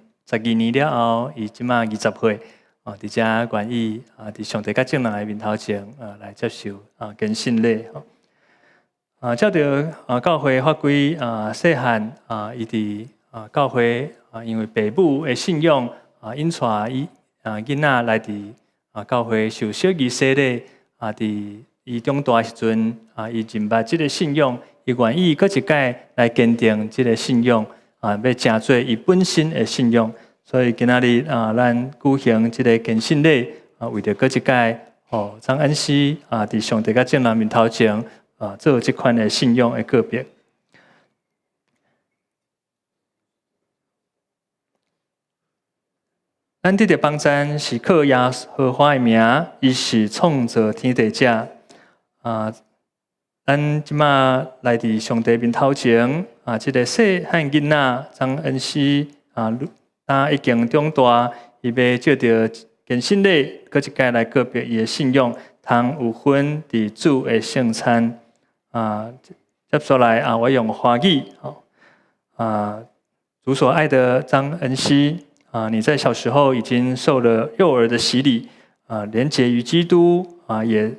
年了後，伊這馬20歲，哦，佇遮願意啊，佇上帝佮眾人的面頭前啊來接受啊堅信禮，吼。啊，照著啊教會法規啊，細漢啊，伊佇啊教會啊，因為爸母的信仰啊，引帶伊啊囡仔來佇啊教會受小儀洗禮啊，佇伊長大時陣啊，伊認捌這个信仰，伊願意閣一擺來堅定這个信仰啊，欲成做伊本身的信仰。所以今仔日啊，咱舉行這个堅信禮啊，為著閣一擺予張恩熙啊，佇上帝佮眾人面頭前啊，做這款的信仰的告白。咱得著幫贊是靠耶和華的名，伊是創造天地者。啊，咱這馬來佇上帝面頭前啊，這个細漢囡仔張恩熙啊，他已經長大，伊欲藉著堅信禮，閣一擺來告白伊的信仰，通有份佇主的聖餐。啊，接下來啊，我用華語，啊，主所愛的張恩熙啊，你在小時候已經受了幼兒的洗禮，啊，連結於基督，啊，也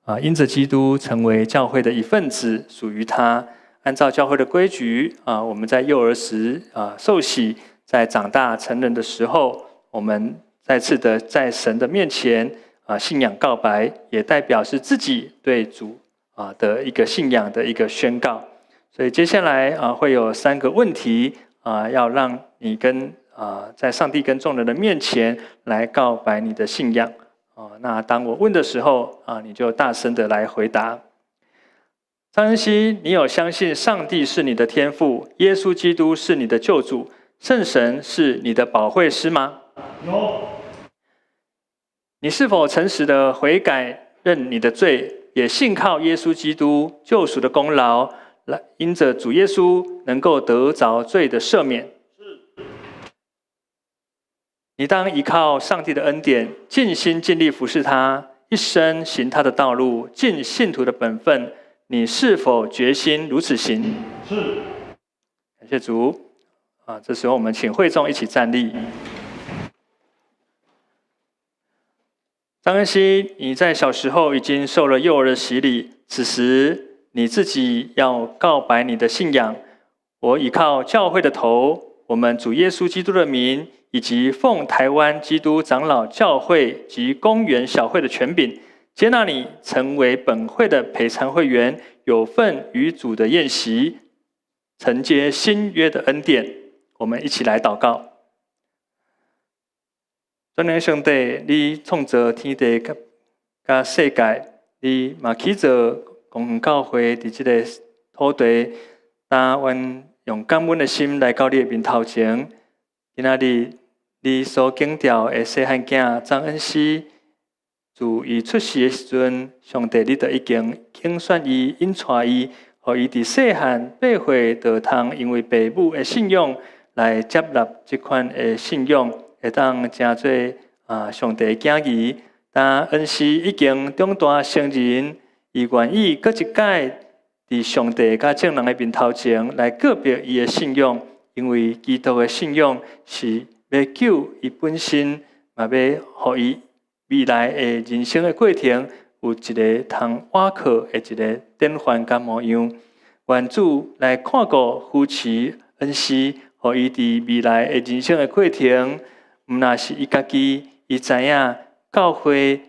啊因著基督成為教會的一份子，屬於他。按照教會的規矩，啊，我們在幼兒時啊受洗，在長大成人的時候，我們再次的在神的面前啊信仰告白，也代表是自己對主啊的一個信仰的一個宣告。所以接下來啊會有三個問題啊，要讓你跟啊在上帝跟眾人的面前來告白你的信仰啊。那當我問的時候啊，你就大聲的來回答。張恩熙，你有相信上帝是你的天父，耶穌基督是你的救主，聖神是你的保惠師嗎？有。你是否誠實的悔改，認你的罪，也信靠耶穌基督救贖的功勞，來因著主耶穌能夠得著罪的赦免？是。你當依靠上帝的恩典，盡心盡力服侍他，一生行他的道路，盡信徒的本分。你是否決心如此行？是。感謝主。啊，這時候我們請會眾一起站立。張恩熙，你在小時候已經受了幼兒的洗禮，此時你自己要告白你的信仰。我倚靠教會的頭，我們主耶穌基督的名，以及奉台灣基督長老教會及公園小會的權柄，接納你成為本會的陪餐會員，有份與主的宴席，承接新約的恩典。我們一起來禱告。全能上帝，你創造天地佮世界，你嘛起造公園教會佇這个土地，當阮用感恩的心來到你的面頭前。今仔日你所揀召的細漢囝張恩熙，自伊出世的時陣，上帝你就已經揀選伊、引帶伊，予伊佇細漢八歲就通因為爸母的信仰來接納這款的信仰，會當成做啊上帝的囝兒。當恩熙已經長大成人，伊願意閣一擺佇上帝佮眾人的面頭前來告白伊的信仰，因為基督的信仰是欲救伊本身，嘛欲予伊未來的人生的過程有一个通倚靠的一个典範佮模樣。願主來看顧扶持恩熙，予伊佇未來的人生的過程，毋但是伊家己，伊知影教會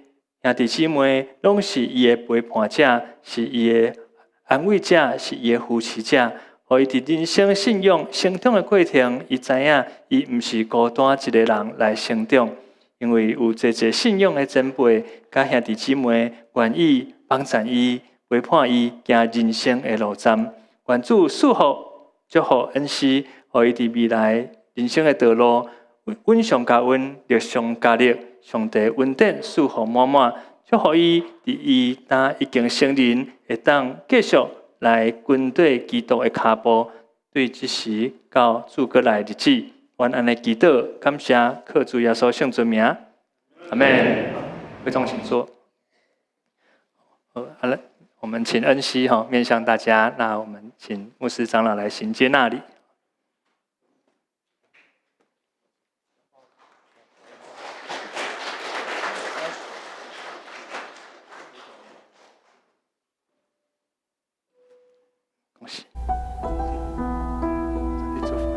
兄弟姊妹攏是伊的陪伴者，是伊的安慰者，是伊的扶持者。予伊佇人生信仰成長的過程，伊知影伊毋是孤單一个人來成長，因為有濟濟信仰的前輩佮兄弟姊妹願意幫贊伊、陪伴伊行人生的路站。願主賜福、祝福恩熙，予伊佇未來人生的道路穩上加穩，力上加力。上帝恩典賜福滿滿，祝福伊佇伊當已經成人，會當繼續來跟綴基督的跤步，對這時到主閣來的日子，阮按呢祈禱，感謝靠主耶穌聖尊名，阿們。會眾請坐。好了，我們請恩熙哈面向大家，那我們請牧師長老來行接納禮。恭喜！上帝祝福。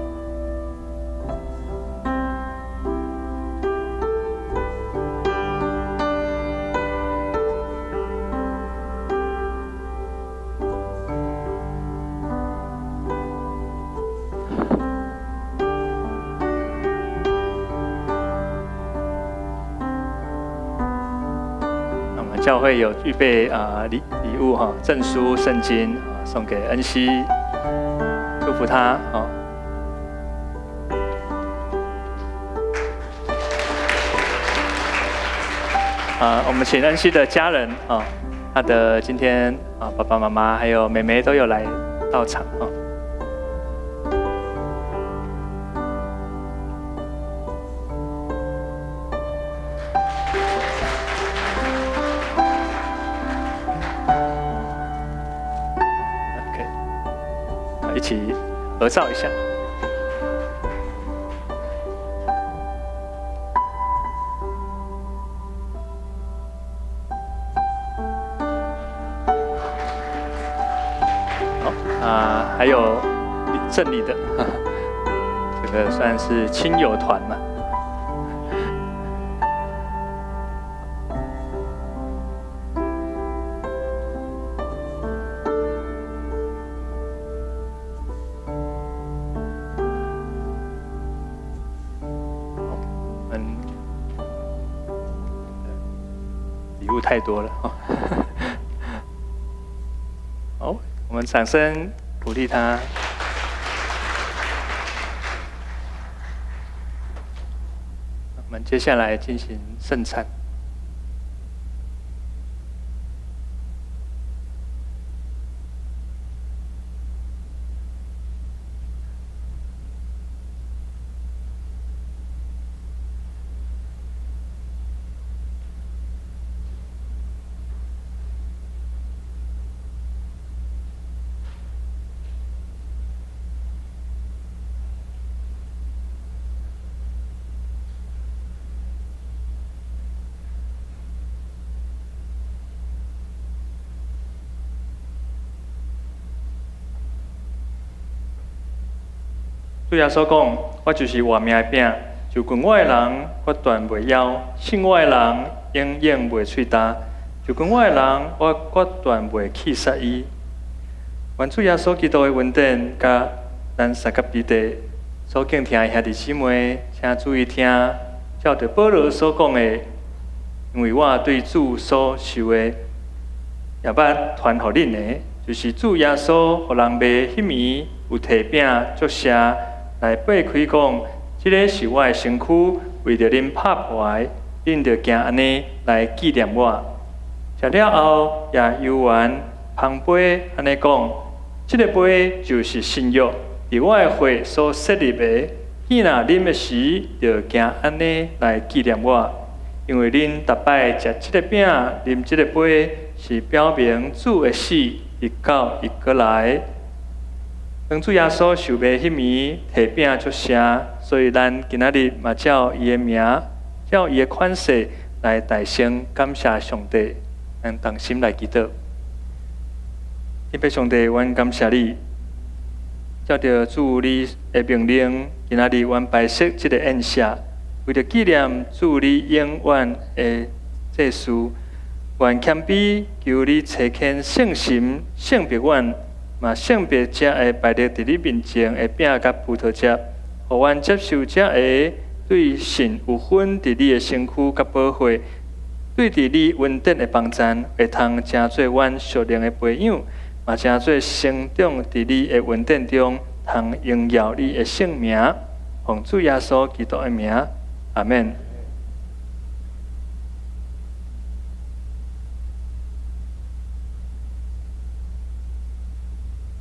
那我們教會有預備啊禮物哈，證書、聖經啊，送給恩熙，祝福他哦。啊，我們請恩熙的家人啊，他的今天啊爸爸媽媽還有妹妹都有來到場啊。OK，一起合照一下。好啊，還有鎮裡的，這個算是親友團嘛。嗯，禮物太多了。好，我們掌聲鼓勵他。我們接下來進行聖餐。主耶穌講：我就是活命的餅，就近我的人，決斷袂枵；信我的人，永遠袂喙焦。就近我的人，我決斷袂棄殺伊。願主耶穌基督的恩典，佮咱三甲彼得所敬聽的兄弟姊妹，請注意聽，照著保羅所講的，因為我對主所受的，也捌傳予恁的，就是主耶穌予人賣彼暝，有提餅祝謝來擘開講，這个是我的身軀，為著恁拍破的，恁著行按呢來紀念我。食了後，也猶原捧杯按呢講，這个杯就是新約，佇我的血所設立的。彼若啉的時，著行按呢來紀念我。因為恁逐擺食這个餅、啉這個杯，是表明主的死，直到伊閣來。當主耶穌受賣彼暝，提餅祝謝，所以咱今仔日嘛照伊的名，照伊的款式來大聲感謝上帝。咱同心來祈禱。天父上帝，阮感謝你，照著主你的命令，今仔日阮擺設這个宴席，為著紀念主你永遠的祭司，願謙卑求你差遣聖神聖別阮，嘛聖別這个擺列佇你面前的餅佮葡萄汁，予阮接受這个對神有份佇你的身軀佮寶血，對佇你恩典的幫贊，會通成做阮屬靈的培養，嘛成做成長佇你的恩典中，通榮耀你的聖名。奉主耶穌基督的名，阿們。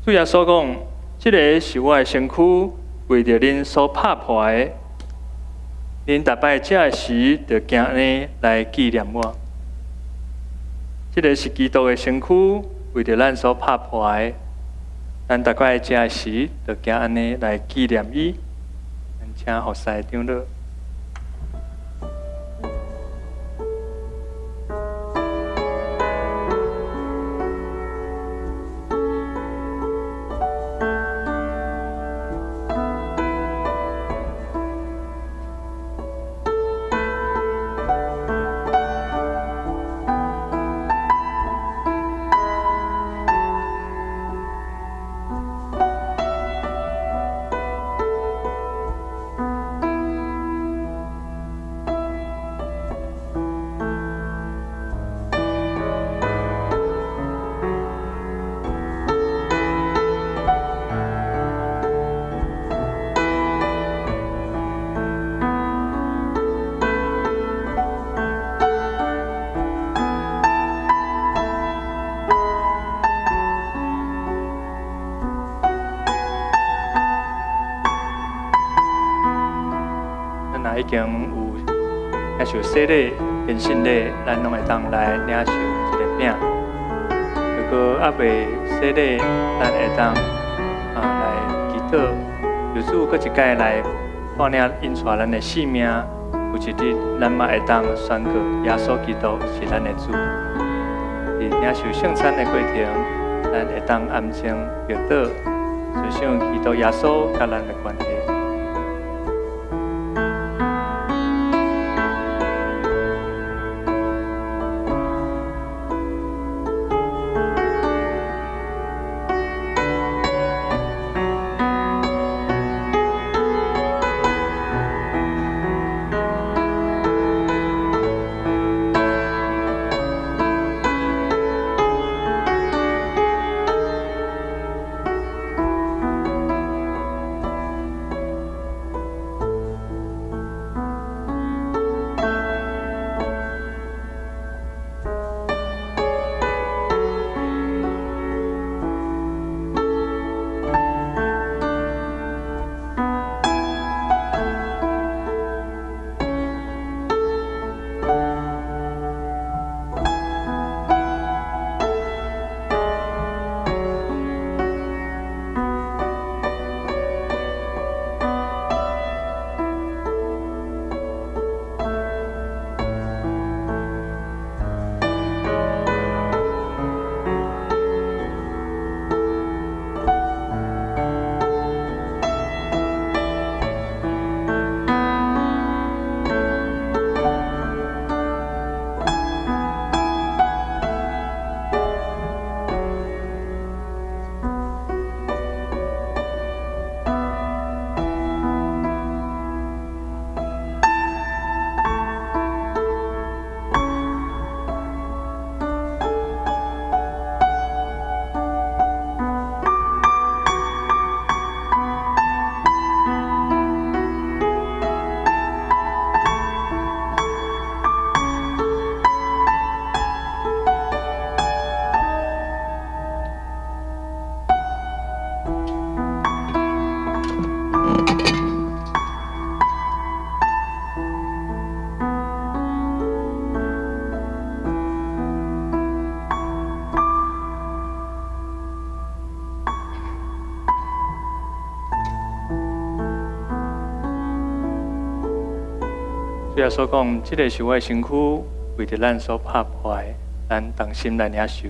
主耶穌講：這个是我的身軀，為著恁所拍破的。恁逐擺食的時，著行按呢來紀念我。這个是基督的身軀，為著咱所拍破的。咱逐擺食的時，著行按呢來紀念伊。咱請服侍長老。咱若已經有領受洗禮、堅信禮，咱攏會當來領受這个餅。如果猶未洗禮，咱會當來祈禱，求主閣一擺來帶領引帶咱的性命。有一日，咱嘛會當宣告耶穌基督是咱的主。佇領受聖餐的過程，咱會當安靜默禱，思想基督耶穌佮咱的關係。主耶穌講：這个是我的身軀，為著咱所拍破的，咱同心來領受。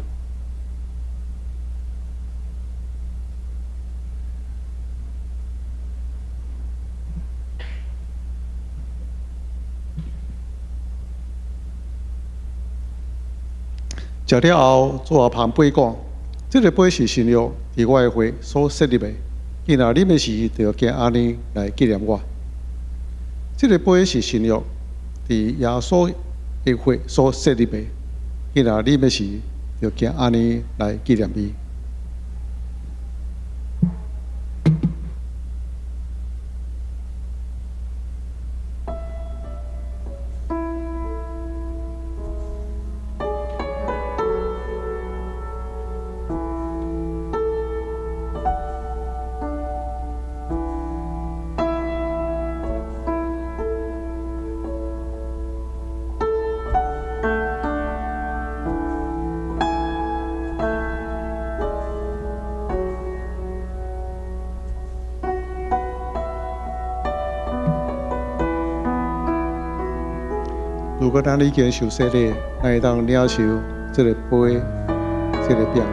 食了後，主也捧杯講：這个杯是新約，佇我的血所設立的。囝若啉的時，就行按呢來紀念我。這个杯是新約，佇耶穌的血所設立的。囝若啉的時，就行按呢來紀念伊。如果咱已經受洗禮，咱會當領受這个杯、這个餅，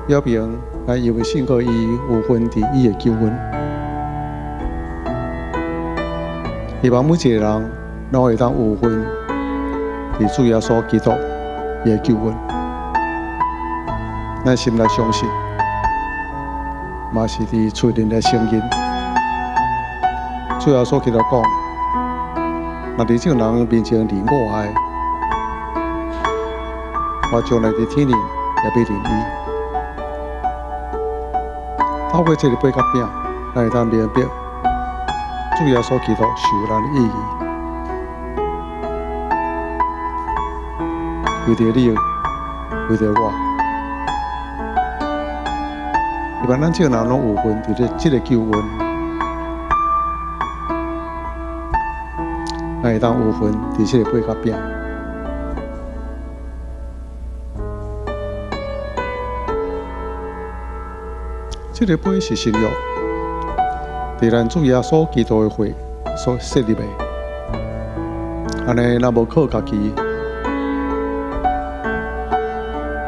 表明咱因為信靠伊有份佇伊的救恩。希望每一個人攏會當有份佇主耶穌基督伊的救恩。咱心內相信，嘛是佇喙面來承認。主耶穌基督講：若佇眾人面前認我的，我將來佇天頂也欲認伊。透過這个杯佮餅，咱會當明白主耶穌基督受難的意義。為著你，為著我，希望咱眾人攏有份佇咧這个救恩，咱會當有份佇這个杯佮餅。這个杯是新約，佇咱主耶穌基督的血所設立的。按呢，咱無靠家己，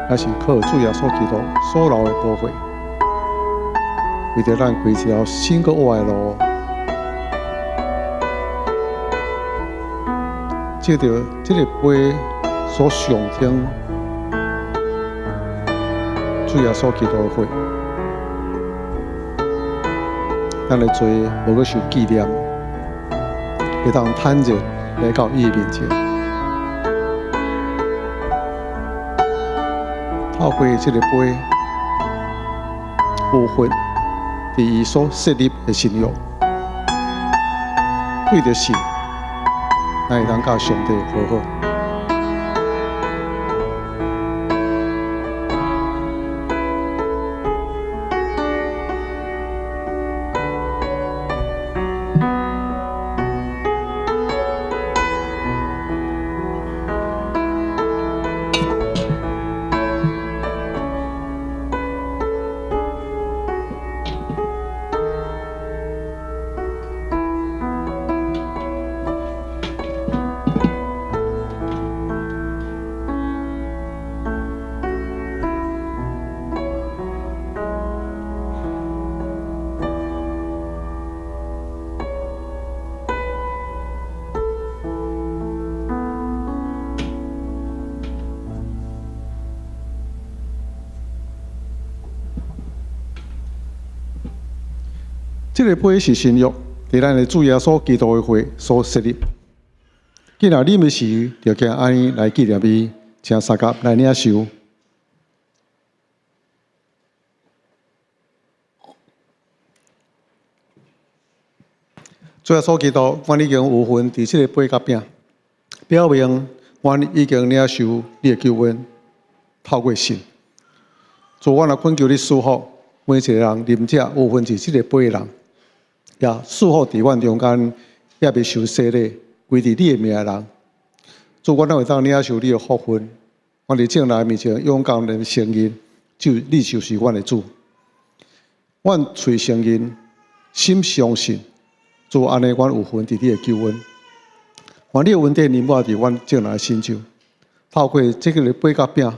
而是靠主耶穌基督所流的寶血，為著咱開一條新閣活的路。藉著這个杯所象徵主耶穌基督的血，咱的罪無閣受紀念，會當坦然來到伊面前。透過這个杯，有份佇伊所設立的新約，對著信，咱會當佮上帝和好。這个杯是新約，佇咱的主耶穌基督的血所設立。既然啉的時，就行按呢來紀念伊，請相佮來領受。主耶穌基督，阮已經有份佇這个杯佮餅，表明阮已經領受你的救恩，透過信。主，阮來懇求你賜福每一個人啉者有份佇這个杯的人，也賜福佇阮中間猶未受洗禮、歸佇你的名的人。主，阮攏會當領受你的福分，阮佇眾人面前勇敢來承認，就你就是阮的主。阮喙承認，心相信，主按呢，阮有份佇你的救恩。願你的恩典臨滿佇阮眾人的身上，透過這个杯佮餅，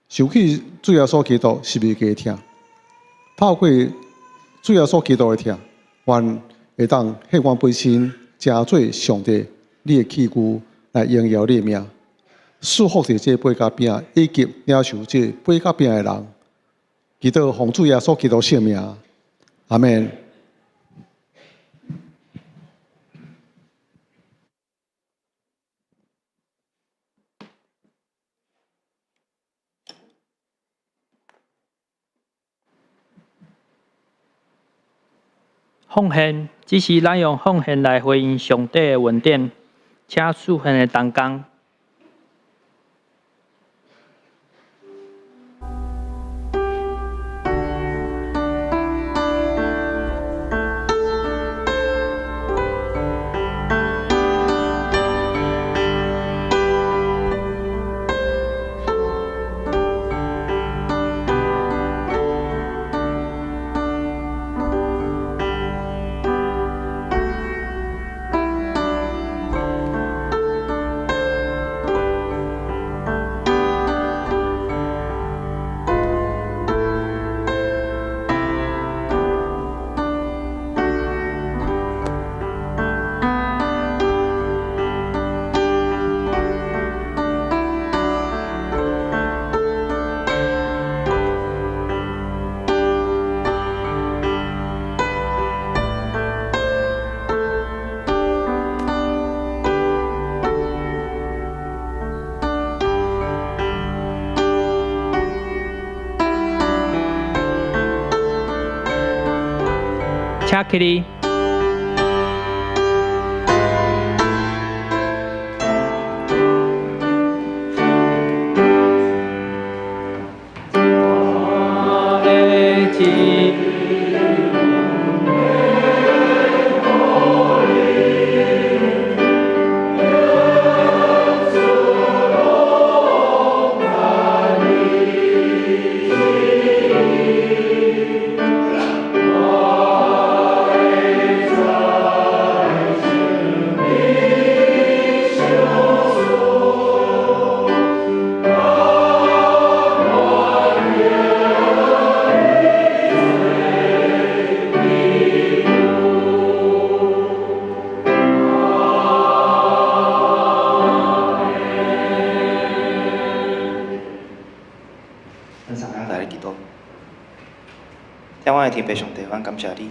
受起主耶穌基督十字架的疼，透過主耶穌基督的疼，願會當獻阮本身，成做上帝你的器具來榮耀你的名。賜福佇這杯佮餅，以及領受這杯佮餅的人，祈禱奉主耶穌基督聖名，阿們。奉獻只是咱用奉獻來回應上帝的恩典，請侍奉的同工。請起立。咱三工來祈禱，疼阮的天父上帝，阮感謝你，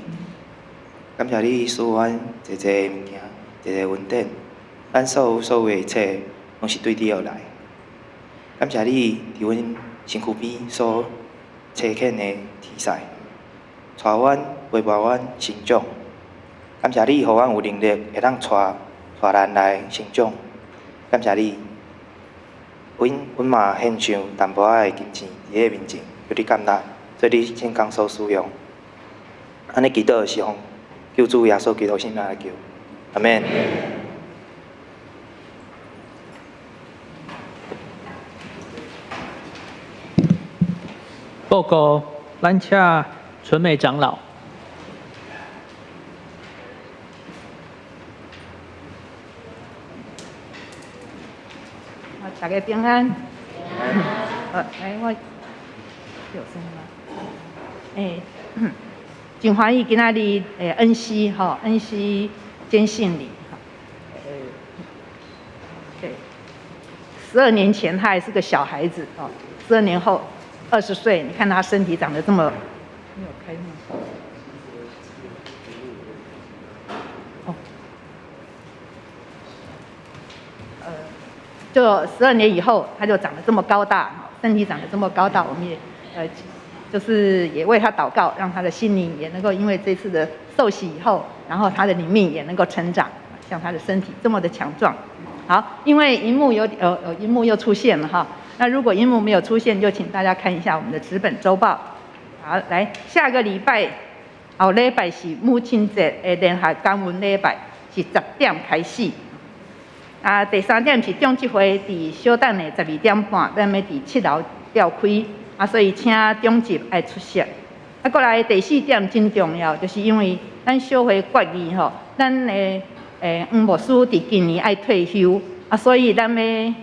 感謝你賜阮濟濟物件，濟濟恩典，咱所有所有的一切，攏是對你而來。感謝你佇阮身軀邊所差遣的天使，帶阮陪伴阮成長。感謝你，予阮有能力會當帶帶人來成長。感謝你。阮阮嘛獻上淡薄仔的金錢佇你面前，求你接納，做你聖工所使用。按呢祈禱是奉救主耶穌基督聖名來求，阿們。報告，咱請純美長老。大家平安。好，來我有聲嗎？真歡喜今仔日恩熙吼，恩熙堅信禮哈。對，12年前他還是個小孩子哦，12年後20歲，你看他身體長得這麼，沒有開嗎？哦，就12年以後，他就長得這麼高大，身體長得這麼高大，我們也就是也為他禱告，讓他的心靈也能夠因為這次的受洗以後，然後他的靈命也能夠成長，像他的身體這麼的強壯。好，因為螢幕有螢幕又出現了哈，那如果螢幕沒有出現，就請大家看一下我們的紙本週報。好，來下個禮拜後禮拜是母親節的聯合感恩禮拜，是10點開始。啊，第三點是長執會佇小等的12點半，咱欲佇7樓召開，啊，所以請長執愛出席。啊，過來第四點真重要，就是因為咱小會決議吼，咱的黃牧師佇今年愛退休，啊，所以咱欲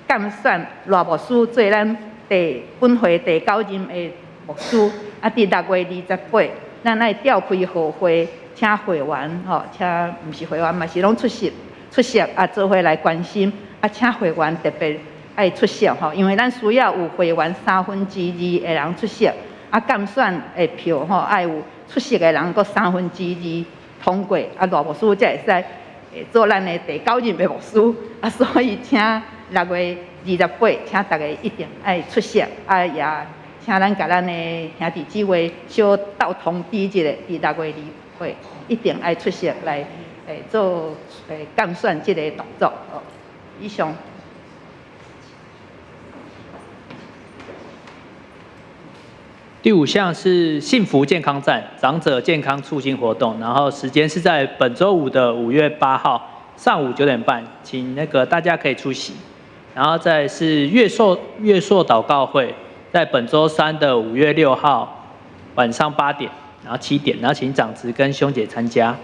監選賴牧師做咱第本會第九任的牧師。啊，佇6月28，咱愛召開號會，請會員吼，請毋是會員嘛是攏出席。出席啊，做伙來關心啊，請會員特別愛出席吼，因為咱需要有會員2/3的人出席，啊，監選的票吼，愛有出席的人閣2/3通過，啊，賴牧師才會使做咱的第九任的牧師，啊，所以請6月28，請大家一定愛出席，啊，也請咱共咱的兄弟姊妹小鬥通知一下，佇6月28一定愛出席來。做監選這個動作。以上。第五項是幸福健康站長者健康促進活動，然後時間是在本週五的5月8號上午9點半，請那個大家可以出席。然後再是月朔禱告會，在本週三的5月6號晚上8點，然後7點，然後請長執跟兄姐參加。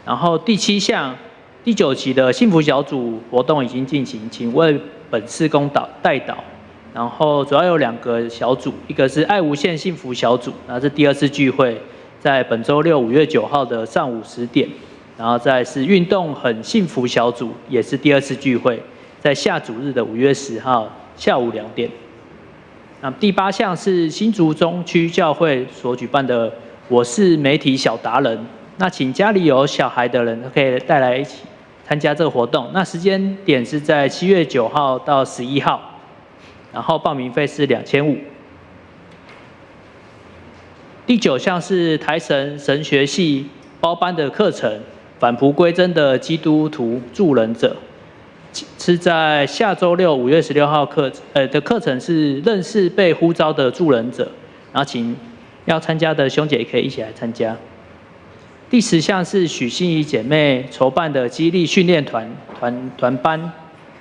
然後第七項，第九期的幸福小組活動已經進行，請為本事工導代禱。然後主要有兩個小組，一個是愛無限幸福小組，那是第二次聚會，在本週六5月9號的上午10點。然後再是運動很幸福小組，也是第二次聚會，在下主日的5月10號下午2點。那第八項是新竹中區教會所舉辦的“我是媒體小達人”。那請家裡有小孩的人可以帶來一起參加這個活動。那時間點是在7月9號到11號，然後報名費是2500。第九項是台神神學系包班的课程，返璞归真的基督徒助人者，是在下周六5月16号课，的课程是认识被呼召的助人者，然后请要参加的兄姐也可以一起来参加。第10项是许心怡姐妹筹办的激励训练团班，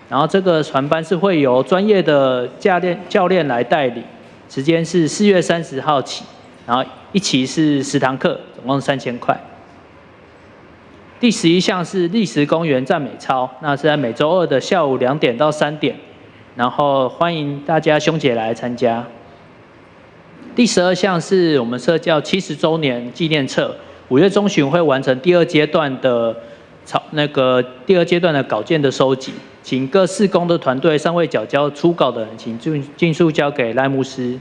然后这个团班是会由专业的教练来带领，时间是4月30号起，然后一期是10堂课，总共3000块。第11项是历史公园赞美操，那是在每周二的下午2点到3点，然后欢迎大家兄姐来参加。第12项是我们社教70周年纪念册，5月中旬会完成第二阶段的草，那个第二阶段的稿件的收集，请各事工的团队尚未缴交初稿的人，请尽速交给赖牧师。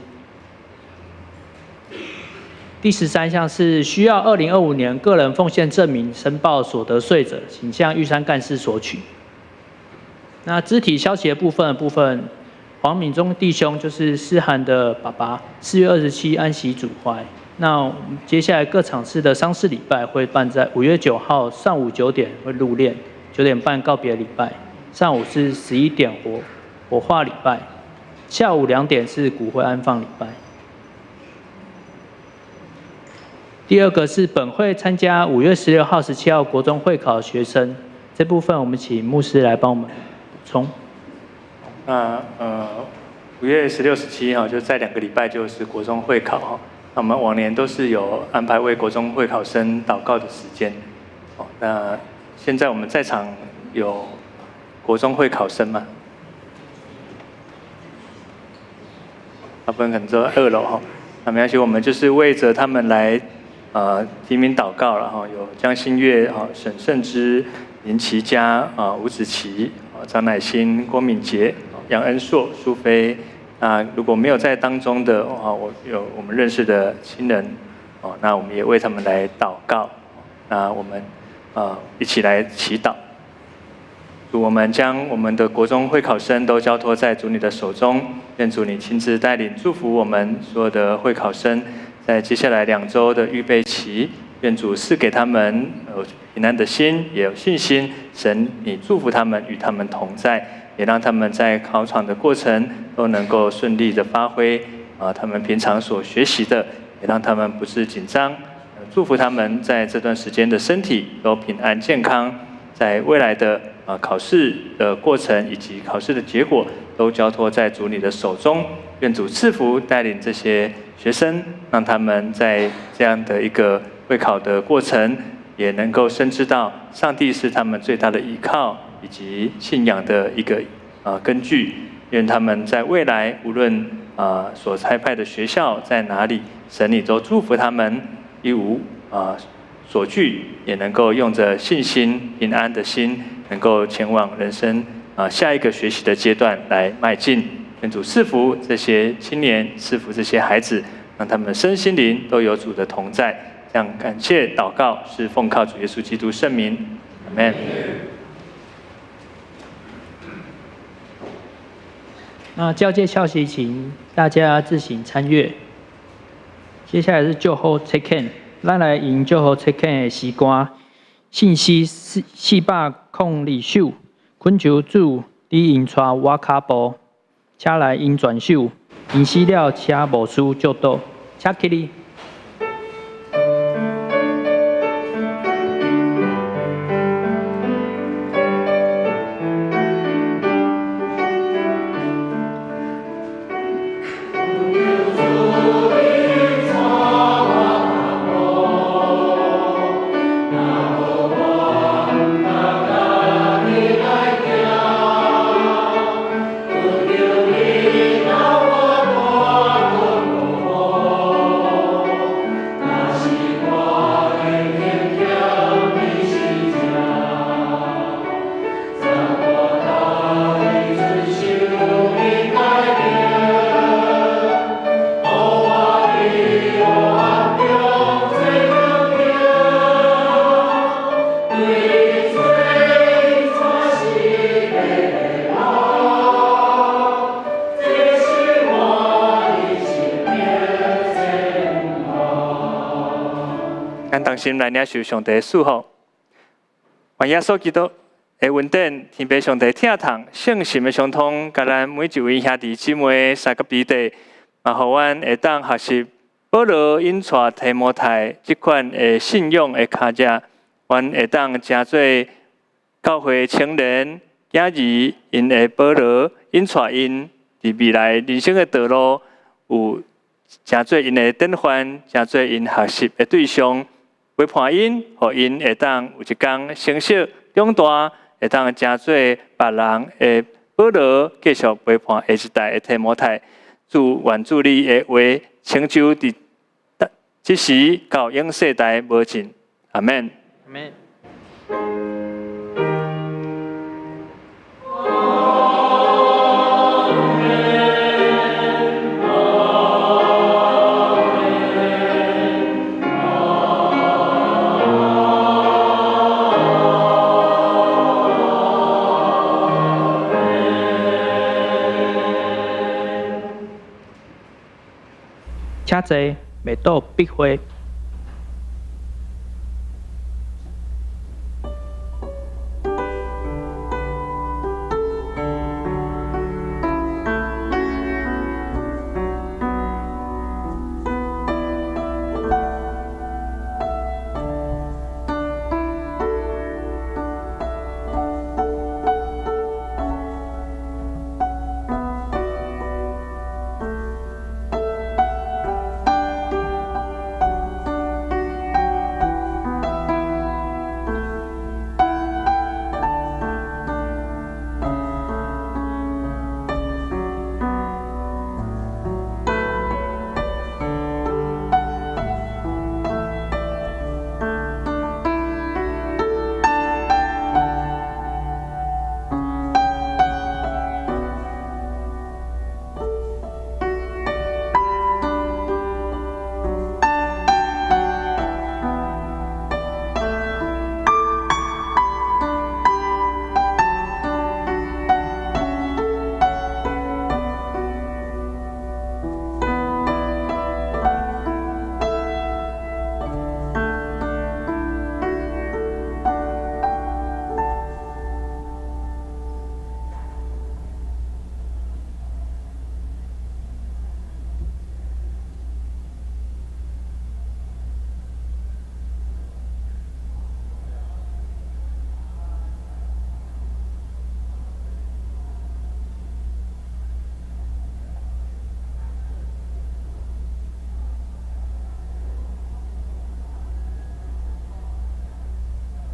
第13项是需要2025年个人奉献证明申报所得税者，请向玉山干事索取。那肢体消息的部分，黄敏忠弟兄就是思涵的爸爸，4月27安息主怀。那我们接下来各场次的丧事礼拜会办在5月9号上午9点会入殓，9点半告别礼拜，上午是11点火化礼拜，下午2点是骨灰安放礼拜。第二个是本会参加5月16号、17号国中会考学生，这部分我们请牧师来帮我们补充。那5月16、17号，就在2个礼拜就是国中会考哈。那我们往年都是有安排为国中会考生祷告的时间。那现在我们在场有国中会考生吗？大部分可能在2楼哈。那没关系，我们就是为着他们来提名祷告了哈，有江新月啊、沈胜之、林奇佳啊、吴子琪啊、张乃馨、郭敏杰、杨恩硕、苏菲。那如果没有在当中的啊，我有我们认识的亲人哦，那我们也为他们来祷告。那我们一起来祈祷。主，我们将我们的国中会考生都交托在主你的手中，愿主你亲自带领祝福我们所有的会考生。在接下来2周的预备期，愿主赐给他们有平安的心，也有信心。神，你祝福他们，与他们同在，也让他们在考场的过程都能够顺利的发挥啊，他们平常所学习的，也让他们不是紧张。祝福他们在这段时间的身体都平安健康，在未来的考试的过程以及考试的结果，都交托在主你的手中。愿主赐福带领这些学生，让他们在这样的一个会考的过程，也能够深知到上帝是他们最大的依靠以及信仰的一个根据。愿他们在未来无论所差派的学校在哪里，神你都祝福他们一无所惧，也能够用着信心平安的心，能够前往人生下一个学习的阶段来迈进。愿主赐福这些青年，赐福这些孩子，让他们身心灵都有主的同在。这样感谢祷告，是奉靠主耶稣基督圣名，阿们。那教界消息，请大家自行参阅。接下来是旧后测验，咱来用旧后测验的诗歌，信息402首，恳求主，你引带我脚步，请来因转手，因死了，请无需祝祷，请起立。Oh. 咱同心來領受上帝的祝福。願耶穌基督的恩典、天父上帝疼痛、聖神的相通，佮咱每一位兄弟姊妹、三甲彼得，嘛予阮會當學習保羅引帶提摩太這款的信仰的跤跡，阮會當成做教會青年囝兒，𪜶的保羅引帶𪜶佇未來人生的道路有成做𪜶的典範，成做𪜶學習的對象，陪伴𪜶，予𪜶會當有一天成熟長大，會當成做別人的保羅，繼續陪伴下一代的提摩太。主願主你的話成就佇這時到永世代無盡。阿們。阿們。請坐，袂倒筆會。